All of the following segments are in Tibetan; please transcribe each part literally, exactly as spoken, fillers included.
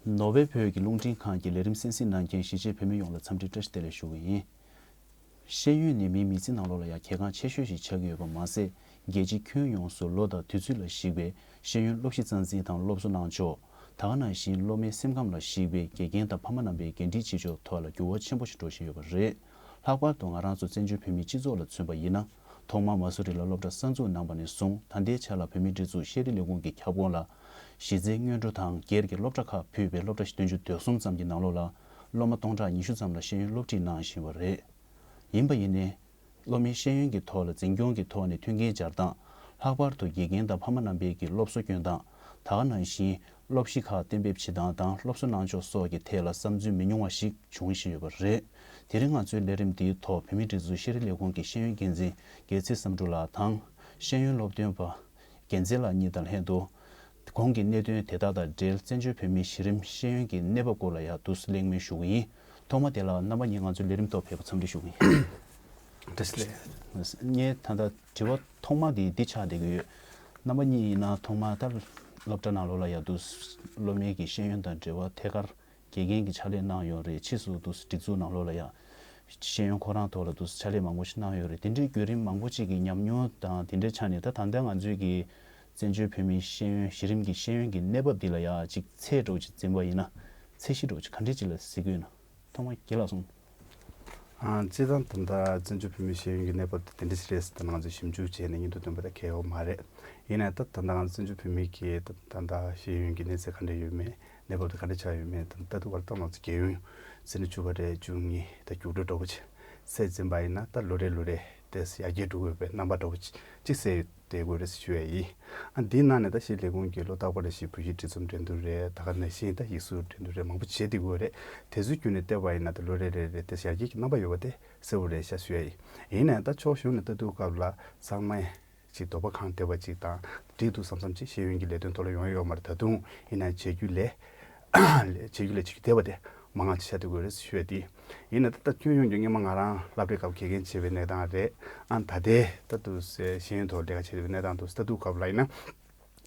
ནོར་ཝེ་བོད་ཀྱི་རླུང་འཕྲིན་ཁང་གི་ལས་རིམ་གསན་གཟིགས་གནང་མཁན་གཞིས་བྱེས་བོད་མི་ཡོངས་ལ་འཚམས་འདྲི་བཀྲ་ཤིས་བདེ་ལེགས་ཞུ་གི་ཡིན། ཤེས་ཡོན་ནི་མིའི་མི་ཚེ་ནང་ལོགས་ལ་ཡང་གལ་འགངས་ཆེ་ཤོས་ཤིག་ཆགས་ཀྱི་ཡོད་པ་མ་ཟད། རྒྱལ་སྤྱི་ཁྱོན་ཡོངས་སུ་ལོ་དང་དུས་ཚོད་ལ་གཞིགས་པའི་ཤེས་ཡོན་སློབ་གཞི་རྩ་འཛིན་དང་སློབ་གསོ་གནང་ཕྱོགས། ད་ག་ནང་བཞིན་སློབ་མའི་སེམས་ཁམས་ལ་གཞིགས་པའི་དགེ་རྒན་དང་ཕ་མ་རྣམ་པའི་འགན་འཁྲི་བྱེད་ཕྱོགས་ཐོག་ལ་འགྱུར་བ་ཆེན་པོ་ཞིག་འགྲོ་བཞིན་ཡོད་པ་རེད། ལྷག་པར་དུ་ང་རང་ཚོ་བཙན་བྱོལ་བོད་མིའི་སྤྱི་ཚོགས་ལ་མཚོན་པ་ཡིན་ན། ཐོག་མར་མ་སུ་རི་ལ་སློབ་གྲྭ་གསར་འཛུགས་གནང་བ་ནས་བཟུང་ད་ལྟའི་ཆ་ལ་བོད་མིའི་སྒྲིག་འཛུགས་ཤེས་རིག་ལས་ཁུངས་ཀྱི་ཁྱབ་ཁོངས་ལ་གཞི་རྩའི་སྔོན་འགྲོ་དང་སྒེར་གྱི་སློབ་གྲྭ་ཁག་ཕུད་པའི་སློབ་གྲྭ་བདུན་ཅུ་དོན་གསུམ་ཙམ་གྱི་ནང་ལོགས་ལ་སློབ་མ་སྟོང་ཕྲག་ཉི་ཤུ་ཙམ་ལ་ཤེས་ཡོན་སློབ་ཁྲིད་གནང་བཞིན་པ་རེད། ཡིན་པ་ཡིན་ནའི། སློབ་མའི་ཤེས་ཡོན་གྱི་ཐོག་ལ་འཛིན་སྐྱོང་གི་ཐོག་ནས་མཐུན་རྐྱེན་སྦྱར་སྟངས། ལྷག་པར་དུ་དགེ་རྒན་དང་ཕ་མ་རྣམ་པའི་གི་སློབ་གསོ་སྐྱོན་སྟངས། ད་ག་ནང་བཞིན་སློབ་གཞི་ཁག་གཏན་འབེབས་བྱེད་སྟངས་དང་སློབ་གསོ་གནང་ཕྱོགས་སོགས་ཀྱི་ཐད་ལ་བསམ་ཚུལ་མི་ཉུང་བ་ཞིག་འབྱུང་བཞིན་ཡོད་པ་རེད། དེ་རིང་ང་ཚོའི་ལས་རིམ་འདིའི་ཐོག་བོད་མིའི་སྒྲིག་འཛུགས་ཤེས་རིག་ལས་ཁུངས་ཀྱི་ཤེས་ཡོན་འགན་འཛིན་རྒྱལ་ཚེ་བསམ་གྲུབ་ལགས་དང་། ཤེས་ཡོན་སློབ་སྟོན་པ་རྒྱལ་མཚན་ལགས་གཉིས་དང་ལྷན་དུ། གོང་གི་གནད་དོན་དེ་དག་དང་འབྲེལ་བཙན་བྱོལ་བོད་མིའི་གཞི་རིམ་ཤེས་ཡོན་གྱི་གནས་བབ་སྐོར་ལ་ཡང་དུ་གླེང་མོལ་ཞུ་གི་ཡིན། ཐོག་མ་དེ་ལ་རྣམ་པ་གཉིས་ང་ཚོའི་ལས་རིམ་ཐོག་ཕེབས་པར་འཚམས་འདྲི་ཞུ་གི་ཡིན། བཀྲ་ཤིས་བདེ་ལེགས། ངས་ད་ལྟ་དྲི་བ་ཐོག་མ་དེ་འདི་ཆགས་བསྡད་ཀྱི་ཡོད། རྣམ་པ་གཉིས་ཡིན་ན་ཐོག་མ་ལྟར་སློབ་གྲྭ་ནང་ལོགས་ལ་ཡང་དུ་སློབ་མའི་གི་ཤེས་ཡོན་དང་འབྲེལ་བ་ཐད་ཀར་དགེ་རྒན་གྱི་ཕྱག་ལས་གནང་ཡོད་རེད། ཕྱིས་སུ་དུ་སྒྲིག་འཛུགས་ནང་ལོགས་ལ་ཡང་ཤེས་ཡོན་ཁོ་རང་ཐོག་ལ་དུ་ཕྱག་ལས་མང་པོ་ཞིག་གནང་ཡོད་རེད། དེ་འདྲའི་བརྒྱུད་རིམ་མང་པོ་ཅིག་གི་ཉམས་མྱོང་དང་དེ་འདྲའི་ཆ་ནས་ད་ད་ལྟ་ང་ཚོའི་གི་བཙན་བྱོལ་བོད་མིའི་ཤེས་ཡོན་གཞི་རིམ་གྱི་ཤེས་ཡོན་གྱི་གནས་བབ་འདི་ལ་ཡང་ཅིག་ཚད་འགྲོ་ཅིག་འཛིན་པ་ཡིན་ན་ཚད་གཞི་འགྲོ་ཅིག་ག་འདྲས་ཅིག་ལ་གཟིགས་ཀྱི་ཡོད་ན། ཐོག་མར་རྒན་ལགས་གསུངས། ཨ། སྤྱིར་བཏང་ད་ལྟ་བཙན་བྱོལ་བོད་མིའི་ཤེས་ཡོན་གྱི་གནས་བབ་དེ་དེ་འདྲ་ཞིག་རེད་ཟེར་ད་ང་ཚོས་ཞིབ་འཇུག་བྱས་ནས་སྙིང་དུ་འདོན་པ་དང་གལ་ཡོད་མ་རེད། ཡིན་ནའི་ད་ད་ལྟ་ང་ཚོ་བཙན་བྱོལ་བོད་མིའི་གི་ད་ད་ལྟ་ཤེས་ཡོན་གྱི་གནས་ཚད་ག་འདྲ་ཡོད་མེད། གནས་བབ་དེ་ག་འདྲ་ཆགས་ཡོད་མེད་ད་ལྟ་དུ་བར་ད་ང་ཚོ་རྒྱལ་ཡོངས་འཛིན་གྲྭ་བཅུ་པ་རེད། བཅུ་གཉིས་ད་རྒྱུགས་སྤྲོད་འདྲ་པོ་བྱས་ཚད་འཛིན་པ་ཡིན་ན་ད་ལོ་རེ་ལོ་རེ་དེ་ཡར་རྒྱས་འགྲོ་དགོས་པའི་རྣམ་པ་འདྲ་པོ་ཅིག་གསལ་ཡོད། དེ་དགོས་རེད་ཞུ་ཡ་ཡིན། ཨ། འདིའི་ནང་ནས་ད་ཤེས་ལས་ཁུངས་ཀྱི་བློ་ཐག་པ་རེ་ཞིག་བོད་ཡིག་འབྲི་རྩོམ་འགྲན་བསྡུར་རེད། ད་ག་ནང་བཞིན་ད་ཡིག་གཟུགས་འགྲན་བསྡུར་རེད། མང་པོ་བྱེད་བསྡད་ཀྱི་ཡོད་རེད། དེ་ཚོའི་བརྒྱུད་ནས་བལྟས་པ་ཡིན་ན་ད་ལོ་རེ་རེ་རེ་དེ་ཡར་རྒྱས་ཀྱི་རྣམ་པ་ཡོད་པ་དེ་གསལ་པོ་རེད་ཤག་ཞུ་ཡ་ཡིན། ཨིན་ནའང་ད་ཕྱོགས་གཞན་ནས་ལྟ་དུས་སྐབས་ལ་ཚང་མས་ཅིག་དོགས་པ་གང་བསྡད་པ་ཅིག་དང་འགྲིག་འདུག་བསམ་བསམ་ཅིག་ཤེས་ཡོན་གྱི་ལས་དོན་ཐོག་ལ་ཡོང་ཡ་ཡོད་མ་རེད། ད་དུང་ཡིན་ནའང་བྱེད་རྒྱུ་ལས་བྱེད་རྒྱུ་ལས་བྱེད་རྒྱུ་བསྡད་པ་དེ་མང་ང་ཅིག་ཆགས་བསྡད་ཀྱི་ཡོད་རེད་ཞུ་ཡ་དེ་ཡིན། ཨིན་ནའང་ད་ད་ཁྱོན་ཡོངས་ཀྱི་སྔོན་མ་ང་རང་སློབ་གྲྭའི་སྐབས་དགེ་རྒན་བྱས་པའི་གནས་སྟངས་རེད། ཨ། ད་ལྟའི་ད་དུ་ཤེས་ཡོན་ཐོག་ལས་ཀ་བྱེད་པའི་གནས་སྟངས་དུ་ལྟ་དུས་སྐབས་ལ་ཡིན་ན།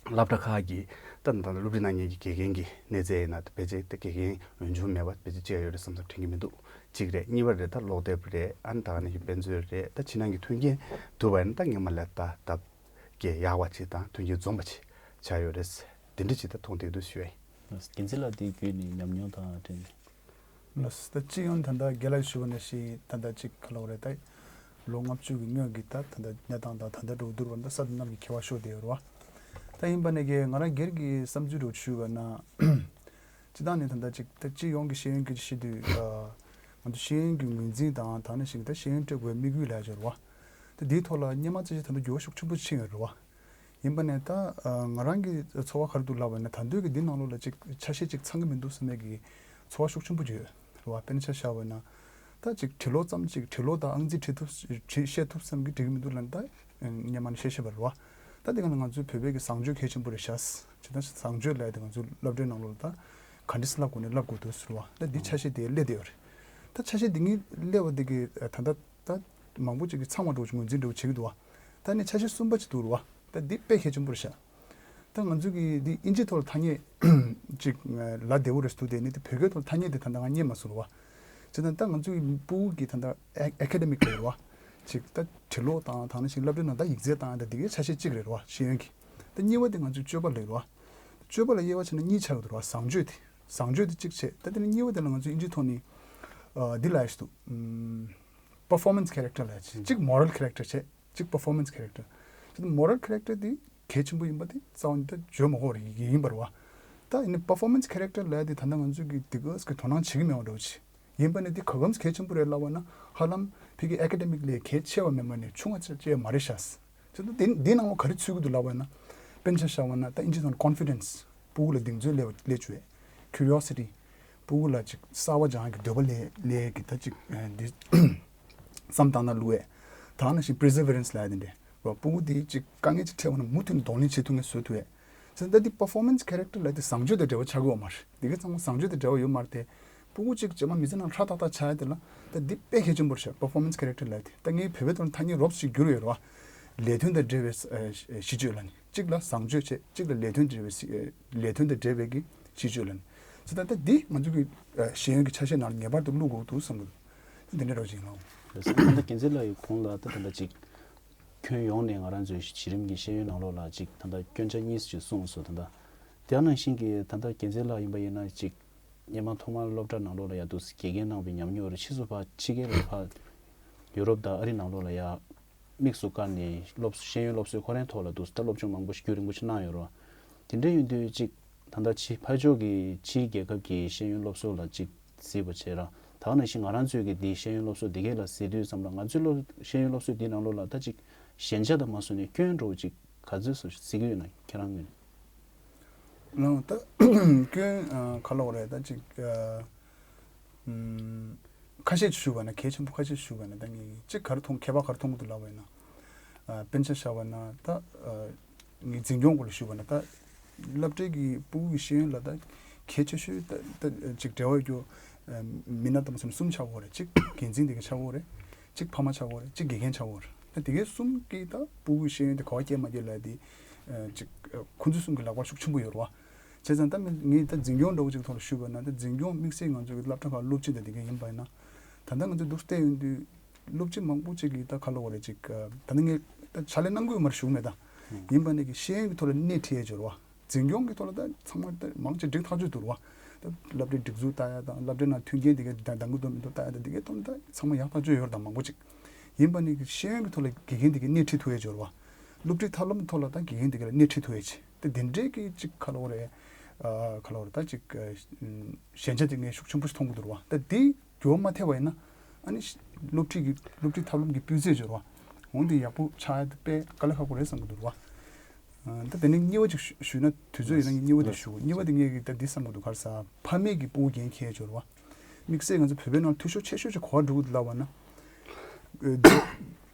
སློབ་གྲྭ་ཁག་གི་ད་ད་སློབ་ཁྲིད་གནང་མཁན་གྱི་དགེ་རྒན་གྱི་གནས་ཚད་ཡིན་ན་ད་ཕལ་ཆེར་ད་དགེ་རྒན་འོས་སྦྱོར་མེད་པ་ཕལ་ཆེར་ཅིག་ཡོད་རེད་བསམ་བསམ་དྲན་གྱི་མི་འདུག་གཅིག་རེད། གཉིས་པ་རེད་ད་ཀློག་དེབ་རེད། ཨ་ནི་ད་ག་ནང་བཞིན་དཔེ་མཛོད་རེད། ད་ཕྱི་ནང་གི་མཐུན་རྐྱེན་ཐུབ་པ་ཡིན་ན་ད་སྔོན་མ་ལས་ད་ལྡབ་ཀྱི་ཡག་པ་ཅིག་དང་མཐུན་རྐྱེན་འཛོམས་པ་ཅིག་ཆགས་ཡོད་རེད། དེ་འདྲ་ཅིག་ད་མཐོང་བསྡད་འདུག་ཞུ་ཡ་ཡིན། རྒྱལ་མཚན་ལགས་དེ་བརྒྱུད་ནས་ཉམས་མྱོང་དང་འབྲེལ་ནས། ལགས་སོ། ད་སྤྱི་ཡོངས་ད་ལྟ་རྒན་ལགས་ཞུ་བ་ནང་བཞིན་ད་ལྟ་གཅིག་ག་ལབ་དགོས་རེད། ད་ལོ་ལྔ་བཅུ་གི་སྔོན་གྱི་ད་ད་ལྟ་གནས་སྟངས་དང་ད་ལྟ་འགྲོ་བསྡུར་བ་ད་ས་དང་གནམ་གྱི་ཁྱད་པར་ཤོར་བསྡད་ཡོད་རེད་བ། ད་ཡིན་པ་ནས་ཀྱི་ང་རང་སྒེར་གྱི་བསམ་ཚུལ་འདྲ་བོ་ཞུས་པ་ན། སྤྱིར་བཏང་ནས་ད་ལྟ་གཅིག་ད་སྤྱི་ཡོངས་ཀྱི་ཤེས་ཡོན་སྐད་ཆ་བཤད་དུས་ཨ། ང་ཚོ་ཤེས་ཡོན་གྱི་ངོས་འཛིན་དང་ད་ནང་བཞིན་ད་ཤེས་ཡོན་སྤྲད་དགོས་པའི་དམིགས་ཡུལ་ལ་སྦྱར་བ། ད་འདིའི་ཐོག་ལ་སྔོན་མ་ཚོད་ཅིག་ད་ལྟ་འགྱུར་བ་ཤུགས་ཆེན་པོ་ཕྱིན་ཡོད་རེད་བ། ཡིན་པ་ནས་ད་ང་རང་གི་ཚོར་བ་ག་རེ་འདུག་ལབ་པ་ན་ད་འདོད་ཀྱི་འདི་ནང་ལོགས་ལ་ཅིག་ཆ་ཤས་ཅིག་ཚང་གི་མི་འདུག་བསམ་ཡས་ཀྱི་ཚོར་བ་ཤུགས་ཆེན་པོ་ཅིག་ཡོད་རེད་བ། དཔེར་ན་ཆ་བཞག་པ་ན་ད་ཅིག་བྲི་ཀློག་ཙམ་ཅིག་བྲི་ཀློག་དང་ཨང་རྩིས་བྲི་ཐུབ་བྲི་ཤེས་ཐུབ་བསམ་གྱི་འགྲིག་གི་མི་འདུག་ལབ་ན་ད་སྔོན་མ་ནས་བཤད་བཤད་པ་རེད་བ། ད་དེ་ག་ནང་ང་ཚོའི་བོད་པའི་གི་བཟང་སྤྱོད་གལ་ཆེན་པོ་རེད་ཤག་ཇི་ལྟར་བཟང་སྤྱོད་ལབ་ཡ་དེ་ང་ཚོའི་སློབ་གྲྭའི་ནང་ལོགས་ལ་ད་ག་འདྲས་སེ་བསླབ་དགོས་ནས་བསླབ་དགོས་འདུག་ཟེར་བ། ད་འདི་ཆ་ཤས་དེ་སླེབས་བསྡད་ཡོད་རེད། ད་ཆ་ཤས་འདི་ངས་སླེབས་པ་འདི་གི་ད་ལྟ་ད་མང་པོ་ཅིག་གིས་ཚང་བ་འདྲ་བོ་ཅིག་ངོས་འཛིན་འདྲ་བོ་བྱེད་ཀྱི་འདུག་བ། ད་ནི་ཆ་ཤས་གསུམ་པ་ཅིག་འདུག་རེད་བ། ད་འདི་དཔེ་གལ་ཆེན་པོ་རེད་ཤག་ད་ང་ཚོ་གི་འདི་ཨིན་ཇི་ཐོག་ལ་ཐ་སྙད་ཅིག་ལབ་བདེ་བོ་རེད་འདུག་དེ་ནི་དེ་བོད་སྐད་ཐོག་ལ་ཐ་སྙད་དེ་ད་ལྟ་ང་རྙེད་མ་སོང་རེད་བ། བྱས་ཙང་ད་ང་ཚོ་གི་ཕྲུ་གུ་གི་ད་ལྟ་ཨེ་ཨེ་ཁེ་ཌེ་མིག་ལབ་རེད་བ། ཅིག་ད་བྲི་ཀློག་དང་ད་ནང་བཞིན་སློབ་གྲྭའི་ནང་ད་ཡིག་རྩལ་དང་ད་འདི་གའི་ཆ་ཤས་གཅིག་རེད་བ། ཤེས་ཡོན་གྱི། ད་གཉིས་པ་དེ་ང་ཚོའི་སྤྱོད་པ་ལབ་རེད་བ། སྤྱོད་པ་ལ་དབྱེ་བ་ཕྱེ་ན་གཉིས་ཆགས་ཀྱི་འདུག་རེད་བ། བཟང་སྤྱོད་དེ། བཟང་སྤྱོད་དེ་གཅིག་བྱས། ད་དེ་ནས་གཉིས་པ་དེ་ལ་ང་ཚོས་ཨིན་ཇིའི་ཐོག་ནས་ཨ་འདི་ལབ་ཡ་ཞིག་འདུག་ཨམ། པར་ཕོར་མན་སི་ཁེ་རེག་ཊར་ལབ་ཡ་ཅིག་གཅིག་མོ་རལ་ཁེ་རེག་ཊར་བྱས། གཅིག་པར་ཕོར་མན་སི་ཁེ་རེག་ཊར། ད་མོ་རལ་ཁེ་རེག་ཊར་དེ་གལ་ཆེན་པོ་ཡིན་པ་དེ་རྩ་བ་ནས་ད་བརྗོད་མ་དགོས་རེད། ཡིན་པ་རེད་བ། ད་ཡིན་ནའི་པར་ཕོར་མན་སི་ཁེ་རེག་ཊར་ལབ་ཡ་དེ་ད་ལྟ་ང་ཚོས་ཀྱི་དེ་ག་ཙམ་གྱི་དོ་སྣང་བྱེད་ཀྱི་མེད་པ་འདྲ་བོ་ཅིག་ཡིན་པ་ནི་འདི་ག་གམ་གལ་ཆེན་པོ་རེད་ལབ་པ་ན་ཧ་ལམ་ཕ་གི་ཨེ་ཀེ་ཌེ་མིག་ལས་གལ་ཆེ་བ་མེད་པ་ནི་ཆུང་བ་ཅིག་ཅིག་མ་རེད་ཤག་དེ་འདི་འདི་ནང་ལ་ག་རེ་ཚུད་ཀྱི་འདུག་ལབ་པ་ན། དཔེར་ན་ཆ་བཞག་པ་ན་ད་ཨིན་ཇི་ཐོག་ནས་ཀོན་ཕི་ཌེན་སི། ཕྲུ་གུ་ལ་གདེང་ཚོད་སླེབས་སླེབས་བཅུག་ཡས། ཁུ་རི་ཡོ་སི་ཊི། ཕྲུ་གུ་ལ་ཅིག་གསར་བ་སྦྱང་ཡས་ཀྱི་འདོད་པ་སླེབས་སླེབས་ཀྱི་ད་ཅིག་འདི་བསམ་བཏང་ན་བླུག་ཡས། ད་ནང་བཞིན་པི་རི་སེ་བེ་རན་སི་ལབ་ཡ་དེ་འདྲས་རོ། ཕྲུ་གུ་དེ་ཅིག་དཀའ་ངལ་ཅིག་འཕྲད་པ་ན་མུ་མཐུད་ནས་གདོང་ལེན་བྱེད་ཐུབ་མཁན་བཟོ་ཐུབ་ཡས། ཟེར་ད་འདི་པར་ཕོར་མན་སི་ཁེ་རེག་ཊར་ལབ་དེ་བཟང་སྤྱོད་དང་འབྲེལ་བ་ཆགས་ཀྱི་ཡོད་མ་རེད། འདི་ག་ཚང་མ་བཟང་སྤྱོད་དང་འབྲེལ་བ་ཡོད་མ་རེད་དེ། ཕྲུ་གུ་གཅིག་རྗེས་མ་མི་ཚེ་ནང་ཧྲ་ཐག་ཐག་ཆགས་ཡ་དེ་ལ་ད་འདི་དཔེ་གལ་ཆེན་པོ་རེད་ཤག་པར་ཕོར་མན་སི་ཁེ་རེག་ཊར་ལབ་དེ། ད་ངས་བོད་པའི་ཐོག་ནས་ཐ་སྙད་རོབ་ཅིག་བསྒྱུར་ཡོད་རེད་བ། ལས་དོན་དང་འབྲེལ་བའི་ཨ་གཞི་བཅོལ་ལབ་ནས་གཅིག་ལ་བཟང་སྤྱོད་བྱས། གཅིག་ལ་ལས་དོན་འབྲེལ་བའི་ཨ་ལས་དོན་དང་འབྲེལ་བའི་གི་གཞི་བཅོལ་ལབ་ནས། ཙི་ད་ལྟ་འདི་ང་ཚོ་གི་ཨ་ཤེས་ཡོན་གྱི་ཆ་ཤས་ནང་ལ་ངེས་པར་དུ་བླུག་དགོས་འདུག་བསམ་གི་འདུག་འདི་འདྲ་རོགས་ཅིག་ལའོ། ད་ལྟ་རྒྱལ་མཚན་ལགས་ཡི་གོང་ལ་ད་ད་ལྟ་ཅིག་ཁྱོན་ཡོངས་ནས་ང་རང་ཚོའི་གཞི་རིམ་གྱི་ཤེས་ཡོན་ནང་ལོགས་ལ་ཅིག་ད་ལྟ་སྐྱོན་ཆ་གཉིས་ཅིག་གསུངས་སོང་། ད་ལྟ་དེ་ནང་བཞིན་གྱི་ད་ལྟ་རྒྱལ་མཚན་ལགས་ཡིན་པ་ཡིན་ན་ཅིག་སྔོན་མ་ཐོག་མར་སློབ་གྲྭ་ནང་ལོགས་ལ་ཡ་འདུག་དགེ་རྒན་གནང་བའི་ཉམས་མྱོང་རེད། ཕྱིས་སུ་ཕར་ཕྱི་རྒྱལ་ལ་ཕར་ཡུ་རོབ་དང་ཨ་རི་ནང་ལོགས་ལ་ཡ་དམིགས་སུ་བཀར་ནས་སློབ་ཤེས་ཡོན་སློབ་གསོའི་ཁོ་རང་ཐོག་ལ་འདུག་ད་སློབ་སྦྱོང་མང་པོ་ཞིག་རྒྱུན་རིང་པོ་ཞིག་གནང་ཡོད་རེད་བ། དེ་འདྲ་ཡིན་དུས་ཅིག་ད་ལྟ་ཕྱི་ཕར་ཕྱོགས་ཀྱི་ཕྱིའི་རྒྱལ་ཁབ་ཀྱི་ཤེས་ཡོན་སློབ་གསོ་ལ་ཅིག་གཟིགས་པ་བྱས་ར། ད་ག་ནང་བཞིན་ང་རང་ཚོའི་གི་འདི་ཤེས་ཡོན་སློབ་གསོ་འདི་གས་ལ་གཟིགས་དུས་ཙམ་ལ་ང་ཚོའི་སློབ་ཤེས་ཡོན་སློབ་གསོ་འདི་ནང་ལོགས་ལ་ད་ཅིག་ཞན་ཆ་དང་མ་སོ་ནས་སྐྱོན་འགྲོ་ཅིག་ག་ཚོད་སོ་གཟིགས་ཀྱི་ཡོད་ན་ཁྱེད་རང་ངོས་ནས། ལགས་ད་སྐྱོན་ཨ་ག་ལབ་དགོས་རེད། ད་ཅིག་ཨ་ཨམ་ཁ་ཤས་ཞུས་པ་ན་གལ་ཆེན་པོ་ཁ་ཤས་ཞུས་པ་ན་ད་ངས་ཅིག་ག་རེ་མཐོང་ཁྱད་པར་ག་རེ་མཐོང་གི་འདུག་ལབ་པ་ཡིན་ན། ཨ་དཔེར་ན་ཆ་བཞག་པ་ན་ད་ཨ་ངས་འཛིན་སྐྱོང་སྐོར་ལ་ཞུས་པ་ན་ད་སློབ་གྲྭའི་གི་ཕྲུ་གུ་གི་ཤེས་ཡོན་ལ་ད་གལ་ཆེ་ཤོས་ད་ད་ཅིག་འབྲེལ་བ་ཡོད་རྒྱུ་ཨ་མི་སྣ་དང་མ་སོ་ནས་གསུམ་ཆགས་ཀྱི་ཡོད་རེད། གཅིག་འགན་འཛིན་དེ་ག་ཆགས་ཀྱི་ཡོད་རེད། གཅིག་ཕ་མ་ཆགས་ཀྱི་ཡོད་རེད། གཅིག་དགེ་རྒན་ཆགས་ཀྱི་ཡོད་རེད། ད་དེ་གའི་གསུམ་གྱིས་ད་ཕྲུ་གུ་ཤེས་ཡོན་དེ་ག་བ་སྐྱེལ་མ་སྐྱེལ་ལ་དེ་ཨ་ཅིག་ཨ་ཁོ་ཚོ་གསུམ་གྱི་ལག་པར་ཤུགས་ཆེན་པོ་ཡོད་རེད་བ། བྱས་ཙང་ད་ངས་ད་འཛིན་སྐྱོང་འདྲ་བོ་ཅིག་ཐོག་ལ་ཞུས་པ་ན་ད་འཛིན་སྐྱོང་དམིགས་བསལ་ང་ཚོ་གི་སློབ་གྲྭ་ཁག་སློབ་སྤྱི་དང་དེ་ག་ཡིན་པ་ཡིན་ན། ད་ལྟ་ང་ཚོ་འདུག་བལྟས་ཡོང་དུས་སློབ་སྤྱི་མང་པོ་ཅིག་གིས་ད་ག་ལབ་དགོས་རེད། ཅིག་ད་ནི་ངས་ད་ཕྱག་ལས་གནང་གི་ཡོད་མ་རེད་ཞུ་གི་མེད་ད། ཡིན་པ་ནས་ཀྱི་ཤེས་ཡོན་གྱི་ཐོག་ལ་སྣེ་ཁྲིད་ཡས་འབྱོར་བ། འཛིན་སྐྱོང་གི་ཐོག་ལ་ད་ཚང་མ་ད་མང་ཆེ་འགྲིག་ཐག་ཆོད་འདུག་བ། ད་སློབ་གྲྭའི་སྒྲིག་འཛུགས་ལྟ་ཡ་དང་སློབ་གྲྭའི་ནང་མཐུན་རྐྱེན་དེ་ག་ད་འདང་གི་འདུག་མི་འདུག་ལྟ་ཡ་དང་དེ་གའི་ཐོག་ནས་ད་ཚང་མ་ཡག་ཐག་ཆོད་ཡོད་རེད་ད་མང་པོ་ཅིག་ཡིན་པ་ནས་ཀྱི་ཤེས་ཡོན་གྱི་ཐོག་ལ་དགེ་རྒན་དེ་གའི་སྣེ་ཁྲིད་ཐུབ་ཡས་འབྱོར་བ། སློབ་ཁྲིད་ཐབས་ལམ་ཐོག་ལ་ད་དགེ་རྒན་དེ་ག་ལ་སྣེ་ཁྲིད་ཐུབ་ཡས་ཅིག་ད་དེ་འདྲའི་གི་ཅིག་ག་ལབ་དགོས་རེད། ཨ་ག་ལབ་དགོས་རེད། ད་ཅིག་ཨ་ཞན་ཆ་དེ་ངས་ཤུགས་ཆེན་པོ་ཞིག་མཐོང་གི་འདུག་བ། ད་དེ་འགྱུར་བ་མ་ཐེབས་པ་ཡིན་ན་ཨ་ནི་སློབ་ཁྲིད་ཀྱི་སློབ་ཁྲིད་ཐབས་ལམ་གྱི་སྤུས་ཚད་འབྱོར་བ་འོང་དེ་ཡག་པོ་ཆགས་ཡ་དེ་དཔེ་དཀའ་ལས་ཁག་པོ་རེད་བསམ་གི་འདུག་བ། ཨ་ད་དེ་ནས་གཉིས་པ་ཅིག་ཞུ་ཞུས་ན་དུས་ཚོད་ཡིན་ན་ངས་གཉིས་པ་དེ་ཞུ་གི། གཉིས་པ་དེ་ངས་གི་ད་འདི་བསམ་གི་འདུག་ག་རེ་ཟེར་ན་ཕ་མས་ཀྱི་སྤུ་གུ་འགན་འཁྱེར་འབྱོར་བ། དམིགས་བསལ་ང་ཚོ་བོད་པའི་ནང་ལ་འཐུས་ཤོར་ཆེ་ཤོས་ཅིག་ག་པར་འགྲོ་གི་འདུག་ལབ་པ་ན། ཨ་འདི་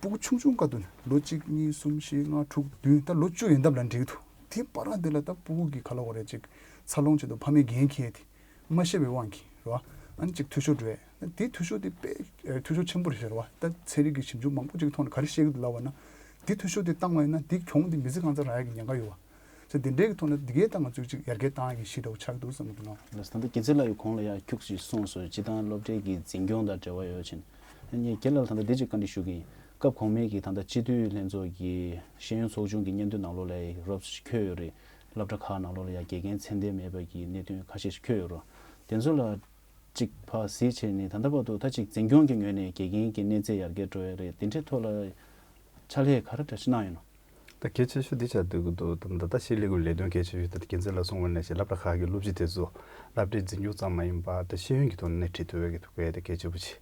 སྤུ་གུ་ཆུང་ཆུང་སྐབས་དུ་ནས་ལོ་གཅིག་གཉིས་གསུམ་བཞི་ལྔ་དྲུག་བདུན་ད་ལོ་བཅུ་ཡན་འདབ་ལ་འགྲིག་གི་འདུག་དེ་བར་དེ་ལ་ད་སྤུ་གུ་གི་ག་ལབ་དགོས་རེད། ཅིག་འཚར་ལོངས་ཆེད་དུ་ཕ་མས་འགན་འཁྱེར་དེ་མ་ཤེས་པའི་དབང་གིས་རེད་བ། ཨ་ནི་ཅིག་འཐུས་ཤོར་འགྲོ་ཡས་དེ་འཐུས་ཤོར་དེ་དཔེ་ཨ་འཐུས་ཤོར་ཆེན་པོ་རེད་ཟེར་བ། ད་ཚན་རིག་གི་ཞིབ་འཇུག་མང་པོ་ཅིག་གི་ཐོག་ནས་ག་རེ་བཤད་ཀྱི་འདུག་ལབ་པ་ན། དེ་འཐུས་ཤོར་དེ་བཏང་བ་ཡིན་ན་དེ་གྱོང་དེ་མི་ཚེ་གང་ཚང་རག་ཡ་གི་ཉེན་ཁ་ཡོད་བ། ཟེར་དེ་འདྲའི་གི་ཐོག་ནས་དེ་གའི་ད་ང་ཚོས་ཅིག་ཡར་རྒྱས་བཏང་ཡ་གི་གཞི་འདྲ་བོ་ཆགས་ཀྱི་འདུག་བསམ་གི་འདུག་ལ། ལགས་ད་ལྟ་རྒྱལ་མཚན་ལགས་ཀྱིས་གོང་ལ་ཡ་ཁྱུག་ཅིག་གསུངས་སོང་། སྤྱིར་བཏང་སློབ་གྲྭའི་གི་འཛིན་སྐྱོང་དང་འབྲེལ་བ་ཡོད་ཕྱིན། ངས་རྒན་ལགས་ལ་ད་ལྟ་འདི་ཅིག་བཀའ་འདྲི་ཞུ་གི་ཡིན། སྐབས་གོང་མའི་གི་ད་ལྟ་སྤྱི་འཐུས་ལྷན་ཚོགས་ཀྱི་ཤེས་ཡོན་ཚོགས་ཆུང་གི་སྙན་ཐོའི་ནང་ལོགས་ལ་ཡ་རོབ་ཅིག་འཁོད་ཡོད་རེད། སློབ་གྲྭ་ཁག་ནང་ལོགས་ལ་ཡ་དགེ་རྒན་ཚད་ལྡན་མེད་པ་གི་གནད་དོན་ཁ་ཤས་ཤིག་འཁོད་ཡོད་རེད། དེ་ཚོ་ལ་ཅིག་ཕར་གཟིགས་བྱས་ནས་ད་ལྟ་བར་དུ་ད་ཅིག་འཛིན་སྐྱོང་གི་ངོས་ནས་དགེ་རྒན་གྱི་གནས་ཚད་ཡར་རྒྱས་འགྲོ་ཡ་རེད། དེ་འདྲའི་ཐོག་ལ་ཕྱག་ལས་ག་རེ་འདྲ་ཞིག་གནང་ཡོད་ན། ད་གལ་ཆེ་ཤོས་འདི་ཆགས་སྡོད་ཀྱི་འདུག་ད་ད་ལྟ་ཤེས་ལས་ཁུངས་ལས་དོན་གལ་ཆེ་ཤོས་ད་རྒྱལ་མཚན་ལགས་གསུངས་པ་ནང་བཞིན་སློབ་གྲྭ་ཁག་གི་སློབ་སྤྱི་དེ་ཚོ་སློབ་གྲྭའི་འཛིན་སྐྱོང་ཙམ་མ་ཡིན་པར་ད་ཤེས་ཡོན་གྱི་ཐོག་ནས་སྣེ་ཁྲིད་ཐུབ་ཡས་ཀྱི་ཐུགས་འགན་དེ་གལ་ཆེ་པོ་ཆེ།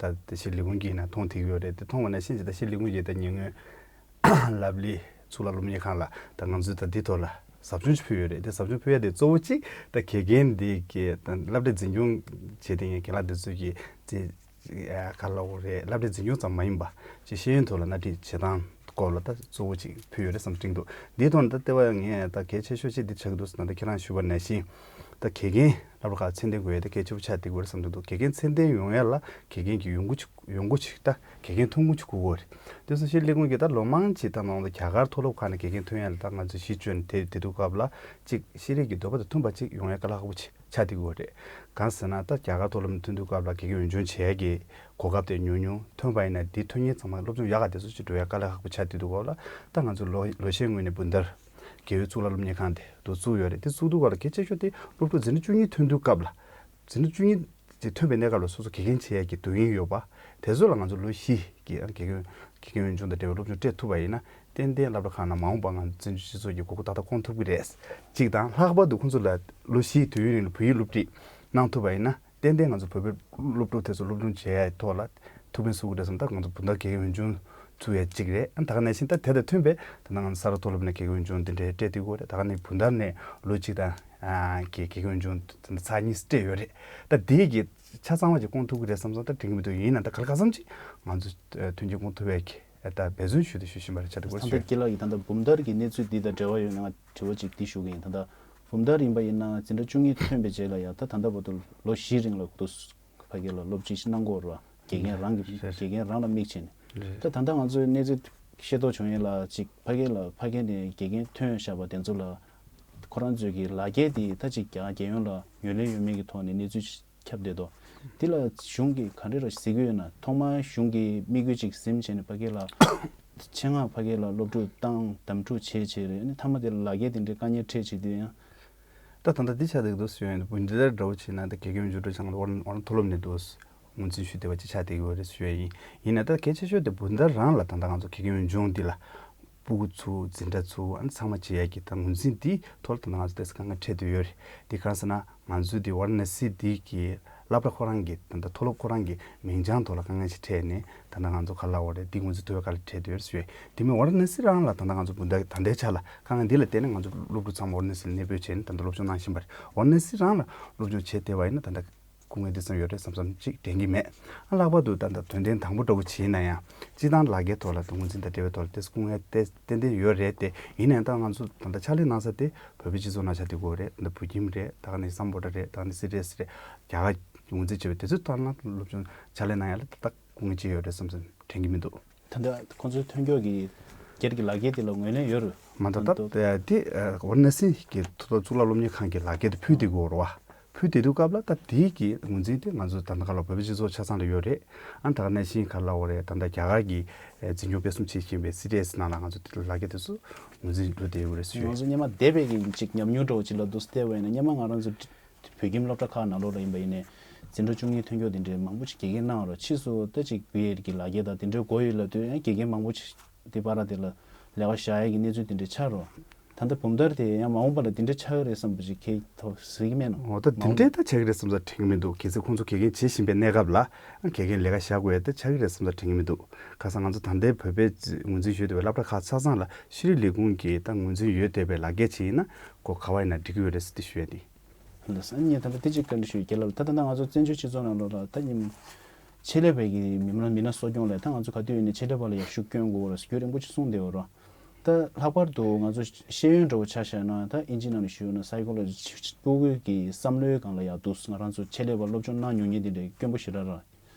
ད་ད་ཤེས་ལས་ཁུངས་ཀྱིས་ཡིན་ན་མཐོང་ཐུབ་ཀྱི་ཡོད་རེད། དེ་མཐོང་བ་ནང་བཞིན་ཅིག་ད་ཤེས་ལས་ཁུངས་ཀྱིས་ད་ཉེ་སྔོན་ལབ་ལི་གཙུག་ལག་སློབ་གཉེར་ཁང་ལ་ད་ང་ཚོས་ད་འདི་ཐོག་ལ་ཟབ་སྦྱོང་ཅིག་ཕུལ་ཡོད་རེད། དེ་ཟབ་སྦྱོང་ཕུལ་ཡ་དེ་གཙོ་བོ་གཅིག་ད་དགེ་རྒན་འདི་གི་ད་སློབ་གྲྭའི་འཛིན་སྐྱོང་བྱེད་མཁན་རྒན་ལགས་འདི་ཚོས་ཀྱི་ཅིག་ཨ་ག་ལབ་དགོས་རེད། སློབ་གྲྭའི་འཛིན་སྐྱོང་ཙམ་མ་ཡིན་པ་ཅིག་ཤེས་ཡོན་ཐོག་ལ་སྣེ་ཁྲིད་བྱེད་སྟངས་སྐོར་ལ་ད་གཙོ་བོ་ཅིག་ཕུལ་ཡོད་རེད་བསམ་དྲན་འདུག་འདིའི་ཐོག་ནས་ད་ལྟེ་བ་ངས་ད་གལ་ཆེ་ཤོས་ཅིག་འདི་ཆགས་ཀྱི་འདུག་ཟེར་ན་ད་ཁྱེད་རང་ཞུས་པ་ནང་བཞིན་ད་དགེ་རྒན་སློབ་གྲྭ་ཁག་ཚད་ལྡན་དགོས་ཡ་ད་གལ་ཆེ་པོ་ཆགས་བསྡད་ཀྱི་ཡོད་རེད་བསམ་གྱི་འདུག་དགེ་རྒན་ཚད་ལྡན་ཡོང་ཡ་ལ་དགེ་རྒན་གྱི་ཡོང་སྒོ་ཅིག་ཡོང་སྒོ་ཅིག་ད་དགེ་རྒན་ཐོན་ཁུངས་ཅིག་དགོས་ཀྱི་ཡོད་རེད། དེ་སོང་ཤེས་ལས་ཁུངས་ཀྱིས་ད་ལོ་མང་ཅིག་ད་ནང་ལ་རྒྱ་གར་མཐོ་སློབ་ཁག་ནས་དགེ་རྒན་ཐོན་ཡ་ལ་ད་ང་ཚོས་གཞི་བཅོལ་ནས་དེ་དེ་དུས་སྐབས་ལ་ཅིག་ཤེས་རིག་གི་འདོད་པ་དང་མཐུན་པ་ཅིག་ཡོང་ཡ་དཀའ་ལས་ཁག་པོ་ཅིག་ཆགས་བསྡད་ཀྱི་ཡོད་རེད། གང་ཟེར་ན་ད་རྒྱ་གར་མཐོ་སློབ་ནས་ཐོན་དུས་སྐབས་ལ་དགེ་རྒན་འོས་སྦྱོང་བྱེད་ཡ་གི་གོ་སྐབས་དེ་ཉུང་ཉུང་ཐོན་པ་ཡིན་ན་དེ་ཐོན་མཁན་ཚང་མ་སློབ་སྦྱོང་ཡག་ག་དེ་ཚོ་ཅིག་འགྲོ་ཡ་དཀའ་ལས་ཁག་པོ་ཆགས་བསྡད་དུས་སྐབས་ལ་ད་ང་ཚོ་ལོ་ལོ་ཤས་སྔོན་ནས་བུན་དར་རྒྱལ་ཡོངས་གཙུག་ལག་སློབ་གཉེར་ཁང་དེ་དུ་བཙུགས་ཡོད་རེད། དེ་བཙུགས་དུས་སྐབས་ལ་གལ་ཆེ་ཤོས་དེ་སློབ་ཕྲུག་འཛིན་གྲྭ་བཅུ་གཉིས་ཐོན་དུས་སྐབས་ལ་འཛིན་གྲྭ་བཅུ་གཉིས་ཅིག་ཐོན་པའི་གནས་སྐབས་ལ་སོ་སོ་དགེ་རྒན་བྱེད་ཡས་ཀྱི་དོན་སྙིང་ཡོད་པ། དེ་ཚོ་ལ་ང་ཚོ་ལོ་བཞི་གི་ཨ་དགེ་རྒན་དགེ་རྒན་འོས་སྦྱོང་དང་འབྲེལ་བའི་སློབ་སྦྱོང་སྤྲད་ཐུབ་པ་ཡིན་ན་ཏན་ཏན་སློབ་གྲྭ་ཁག་ནང་མ་འོངས་པ་ང་ཚོ་བཙན་བྱོལ་སྤྱི་ཚོགས་ཀྱི་དགོས་མཁོ་ཏག་ཏག་སྐོང་ཐུབ་ཀྱི་རེད། གཅིག་དང་ལྷག་པར་དུ་ཁོང་ཚོ་ལ་ལོ་བཞིའི་དུས་ཡུན་རིང་ལ་བོད་ཡིག་སློབ་ཁྲིད་གནང་ཐུབ་པ་ཡིན་ན་ཏན་ཏན་ང་ཚོ་བོད་པའི་སློབ་ཕྲུག་དེ་ཚོ་སློབ་སྦྱོང་བྱེད་ཡའི་ཐོག་ལ་ཐུགས་ཕན་གསོས་ཀྱི་རེད་བསམ། ད་ང་ཚོ་བུན་དར་དགེ་རྒན་འོས་སྦྱོང་བཙུགས་ཡ་གཅིག་རེད། ཨ་ད་ག་ནང་བཞིན་ད་དེ་དང་མཐུན་པའི་ད་ང་ཚོ་ས་རཱ་མཐོ་སློབ་ནས་དགེ་རྒན་འོས་སྦྱོང་འདི་འདྲའི་སྤྲད་བསྡད་ཀྱི་ཡོད་རེད། ད་ག་ནས་བུན་དར་ནས་ལོ་གཅིག་དང་ཨ་གི་དགེ་རྒན་འོས་སྦྱོང་ཚར་གཉིས་སྤྲད་ཡོད་རེད། ད་དེའི་གི་ཆ་ཚང་བ་ཅིག་སྐོང་ཐུབ་ཀྱི་རེད་བསམ་སོང་། ད་དྲན་གྱི་མི་འདུག་ཡིན་ན་ད་ག་ལ་ག་ཙམ་ཅིག་ང་ཚོ་མཐུན་རྐྱེན་སྐོང་ཐུབ་པའི་གི་ད་འབད་བརྩོན་ཞུ་དང་ཞུ་བཞིན་པ་རེད། ཆ་དེ་སྐོར་ད་ལྟ་ཞུ། དགེ་ལགས་ཀྱིས་ད་ལྟ་བུམ་ཐར་གྱི་གནས་ཚུལ་འདི་དང་འབྲེལ་བ་ཡོད་ན་ང་དྲི་བ་ཅིག་འདི་ཞུ་གི་ཡིན། ད་ལྟ་བུམ་ཐར་ཡིན་པ་ཡིན་ན་འཛིན་གྲྭ་བཅུ་གཉིས་ཐོན་པའི་རྗེས་ལ་ཡང་ད་ད་ལྟ་བར་དུ་ལོ་བཞིའི་རིང་ལ་འདུག་ཕ་གི་ལ་སློབ་ཁྲིད་ཞིག་གནང་གི་ཡོད་རེད་བ། དགེ་རྒན་རང་གི་རེད། དགེ་རྒན་རང་ལ་དམིགས་བྱས་ནས། རེད། ད་ད་ལྟ་ང་ཚོའི་གནས་ཚུལ་ཤེས་རྟོགས་བྱུང་ཡས་ལ་ཅིག་ཕ་གི་ལ་ཕ་གི་ནས་དགེ་རྒན་ཐོན་བཞག་པ་དེ་ཚོ་ལ་ ཁོ་རང་ཚོའི་གི་ལག་འཁྱེར་དེ་ད་ཅིག་རྒྱ་རྒྱལ་ཡོངས་ལ་ངོས་ལེན་ཡོད་མེད་ཀྱི་ཐོག་ནས་གནས་ཚུལ་ཁྱབ་བསྡད་དོ། འདི་ལ་གཞུང་གིས་ག་འདྲ་ར་གཟིགས་ཀྱི་ཡོད་ན། ཐོག་མར་གཞུང་གིས་དམིགས་ཡུལ་ཅིག་ཟིན་བྱས་ནས་ཕ་གི་ལ་ཆེད་མངགས་ཕ་གི་ལ་སློབ་ཕྲུག་བཏང་གདམ་འཁྲུག་བྱས་བྱས་རེད། ཨ་ནི་མཐའ་མ་དེ་ལ་ལག་འཁྱེར་དེ་འདྲའི་དཀའ་ངལ་འཕྲད་བྱེད་དུས་ཡང་། ད་ད་ལྟ་འདི་ཆགས་བསྡད་འདུག་ཟེར་ཡོང་། འདི་ལྟར་འདྲ་བོ་བྱས་ན་ད་དགེ་རྒན་འཇུ་འགྲོ་ཆང་ལ་དབང་དུ་ལོག་ནས་འདུག་ངོས་འཛིན་ཞུས་བསྡད་པ་ཅིག་ཆགས་བསྡད་ཀྱི་ཡོད་རེད་ཞུ་ཡ་ཡིན། ཡིན་ན་ད་གལ་ཆེ་ཤོས་དེ་བོད་ཟླ་རང་ལ་ད་ལྟ་ང་ཚོ་དགེ་རྒན་ཡོན་ལྗོངས་འདི་ལ་སྤུ་གུ་ཚུ་འཛིན་གྲྭ་ཚུ་ཨ་ནི་ཚང་མ་བྱེད་ཡ་གི་ད་ངོས་འཛིན་འདིའི་ཐོག་ལ་ད་ལྟ་ང་ཚོ་ཏོག་ཙམ་དཀའ་ངལ་འཕྲད་བསྡད་ཡོད་རེད། འདི་གང་ཟེར་ན་ང་ཚོའི་འདི་ཝཱ་ར་ཎ་སི་འདི་གི་སློབ་གྲྭ་ཁོ་རང་གི་ད་ལྟ་མཐོ་སློབ་ཁོ་རང་གི་མིང་བྱང་ཐོག་ལ་དཀའ་ངལ་ཞིག་འཕྲད་ནས་ད་ལྟ་ང་ཚོ་ག་ལ་བ་རེད། འདི་ངོས་འཛིན་ཐུབ་པའི་དཀའ་ལས་འཕྲད་བསྡད་ཡོད་རེད་ཞུ་ཡ། དེ་མིན་ཝཱ་ར་ཎ་སི་རང་ལ་ད་ལྟ་ང་ཚོ་བོད་ཟླ་ད་ལྟའི་ཆ་ལ་དཀའ་ངལ་འདི་ལ་བརྟེན་ནས་ང་ཚོ་སློབ་ཕྲུག་ཚང་མ་ཝཱ་ར་ཎ་སི་ལ་གནས་སྤོས་བྱས་ནས་ད་ལྟ་སློབ་སྦྱོང་གནང་བཞིན་པ་རེད། ཝཱ་ར་ཎ་སི་རང་ལ་སློབ་སྦྱོང་བྱས་བསྡད་པ་ཡིན་ན་ད་ལྟ་སྐུ་ངལ་འདི་ཙམ་ཡོད་རེད་བསམ་བསམ་ཅིག་དྲན་གྱི་མེད། ཨ་ལྷག་པར་དུ་ད་ལྟ་དོན་ལྡན་དང་པོ་འདྲ་བོ་བྱས་ན་ཡང་སྤྱིར་བཏང་ལག་འཁྱེར་ཐོག་ལ་ད་ངོས་འཛིན་དང་འབྲེལ་བའི་ཐོག་ལ་ཏོག་ཙམ་སྐུ་ངལ་ཏན་ཏན་ཡོད་རེད་དེ། ཡིན་ནའང་ད་ང་ཚོ་ད་ལྟ་ཕྱག་ལས་གནང་ས་དེ་བོད་པའི་སྤྱི་ཚོགས་ནང་ཆ་དེ་གོ་རེད། ད་བོད་ཁྱིམ་རེད། ད་ག་ནས་སམ་བྷོ་ཊ་རེད། ད་ག་ནས་སི་ཊི་ཨེ་སི་རེད། རྒྱ་གར་ངོས་འཛིན་བྱས་པའི་དེ་ཚོའི་ཐོག་ལ་སློབ་སྦྱོང་ཕྱག་ལས་གནང་ཡ་ལ་ད་ལྟ་སྐུ་ངལ་ཅི་ཡོད་རེད་བསམ་བསམ་དྲན་གྱི་མི་འདུག་ད་ལྟ་ཁོང་ཚོའི་ཐོན་སྐྱོད་ཀྱི་སྒེར་གྱི་ལག་འཁྱེར་དེ་ལ་ངོས་ལེན་ཡོད་རེད། མ་ད་ད་ད་ལྟ་དེ་ཝཱ་ར་ཎ་སི་གི་མཐོ་སློབ་གཙུག་ལག་སློབ་གཉེར་ཁང་གི་ལག་འཁྱེར་དེ་ཕུལ་བསྡད་ཀྱི་ཡོད་རེད་བ། ཕུལ་བསྡད་དུས་སྐབས་ལ་ད་དེའི་གི་ངོས་འཛིན་དེ་ང་ཚོ་ད་ལྟ་ག་ལ་བོད་པའི་སྤྱི་ཚོགས་ཆ་ཚང་ལ་ཡོད་རེད། ཨ་ད་ག་ནང་བཞིན་ག་ལ་བ་རེད། ད་ལྟ་རྒྱ་གར་གྱི་འཛིན་སྐྱོང་སྤེལ་གསུམ་བྱེད་བཞིན་པའི་སི་ཊི་ཨེ་སི་ནང་ལ་ང་ཚོ་དེ་ལག་འཁྱེར་དེ་ཚོ་ངོས་འཛིན་འགྲོ་བསྡད་ཡོད་རེད་ཞུ་ཡ། ང་ཚོ་སྔོན་མ་འདས་པའི་གི་ཅིག་ཉམས་མྱོང་འདྲ་བོ་ཅིག་ལ་འདུག་སེ་བལྟས་པ་ཡིན་ན། སྔོན་མ་ང་རང་ཚོ་བོད་ཁྱིམ་སློབ་གྲྭ་ཁག་ནང་ལོགས་ལ་ཡིན་པ་ཡིན་ནའི་འཛིན་གྲྭ་བཅུ་གཉིས་ཐོན་སྐྱེད་དེ་འདྲའི་མང་པོ་ཅིག་དགེ་རྒན་གནང་རོགས། ཕྱིས་སུ་ད་ཅིག་བི་ཨེ་ཌི་གི་ལག་འཁྱེར་དང་དེ་འདྲའི་དགོས་ཡོད་ལབ་དུས་ཡང་དགེ་རྒན་མང་པོ་ཅིག་དེ་བར་དེ་ལ་ལས་ཀ་བཞག་ཡ་གི་གནས་ཚུལ་དེ་འདྲ་ཆགས་རོགས། ད་ལྟ་བུམ་ཐང་དེ་ཡང་མ་འོངས་པ་ལ་དེ་འདྲ་ཆགས་ཀྱི་རེད་བསམ་པ་ཅིག་ཁྱེད་ཐོག་གཟིགས་ཀྱི་མེད་ནོ། འོ་ད་དེ་འདྲའི་ད་ཆགས་ཀྱི་རེད་བསམ་ས་དྲན་གྱི་མི་འདུག་གལ་སྲིད་ཁོང་ཚོ་དགེ་རྒན་བྱེད་བཞིན་པའི་གནས་སྐབས་ལ་དགེ་རྒན་ལས་ཀ་བཞག་དགོས་ཡ་ད་ཆགས་ཀྱི་རེད་བསམ་ས་དྲན་གྱི་མི་འདུག་ཁ་སང་ང་ཚོ་ད་ལྟའི་བོད་པའི་ངོས་འཛིན་ཞུས་བསྡད་པའི་སློབ་གྲྭ་ཁག་ཆ་ཚང་ལ་ཤེས་རིག་ལས་ཁུངས་ཀྱི་ད་ངོས་འཛིན་ཡོད་བསྡད་པའི་ལག་འཁྱེར་ཅིག་ཡིན་ན་གོ་ག་བ་ཡིན་ན་འགྲིག་གི་ཡོད་རེད་ཟེར་ཏེ་ཞུ་ཡ་དེ། ལགས་སོ། ངས་ད་ལྟ་དེ་གཅིག་བཀའ་འདྲི་ཞུ་ཡ། རྒན་ལགས་ད་ལྟ་ང་ཚོ་བཙན་བྱོལ་སྤྱི་ཚོགས་ནང་ལོགས་ལ་ད་ཉིན་ཆེད་ལས་པའི་གི་མི་སྣ་མི་སྣ་གསོ་སྐྱོང་ལས་ད་ང་ཚོ་ག་དུས་ཡིན་ནའི་ཆེད་ལས་པ་ལ་ཡར་ཤུགས་སྐྱོན་དགོས་རེད་ཟེར་རྒྱུན་རིང་པོ་ཅིག་གསུངས་བསྡད་ཡོད་རེད། ད་ལྷག་པར་དུ་ང་ཚོ་ཤེས་ཡོན་འདྲ་བོ་ཆ་བཞག་ན་ད་ཨིན་ཇི་ནང་ནས་ཞུས་ན་སའི་ཀོ་ལོ་ཇི་སྤུ་གུའི་གི་བསམ་བློའི་སྒང་ལ་ཡར་འདུག་ང་རང་ཚོ་ཆེད་ལས་པ་སློབ་སྦྱོང་གནང་མྱོང་མཁན་དེ་འདྲའི་དཀོན་པོ་ཞེ་དྲག་རེད།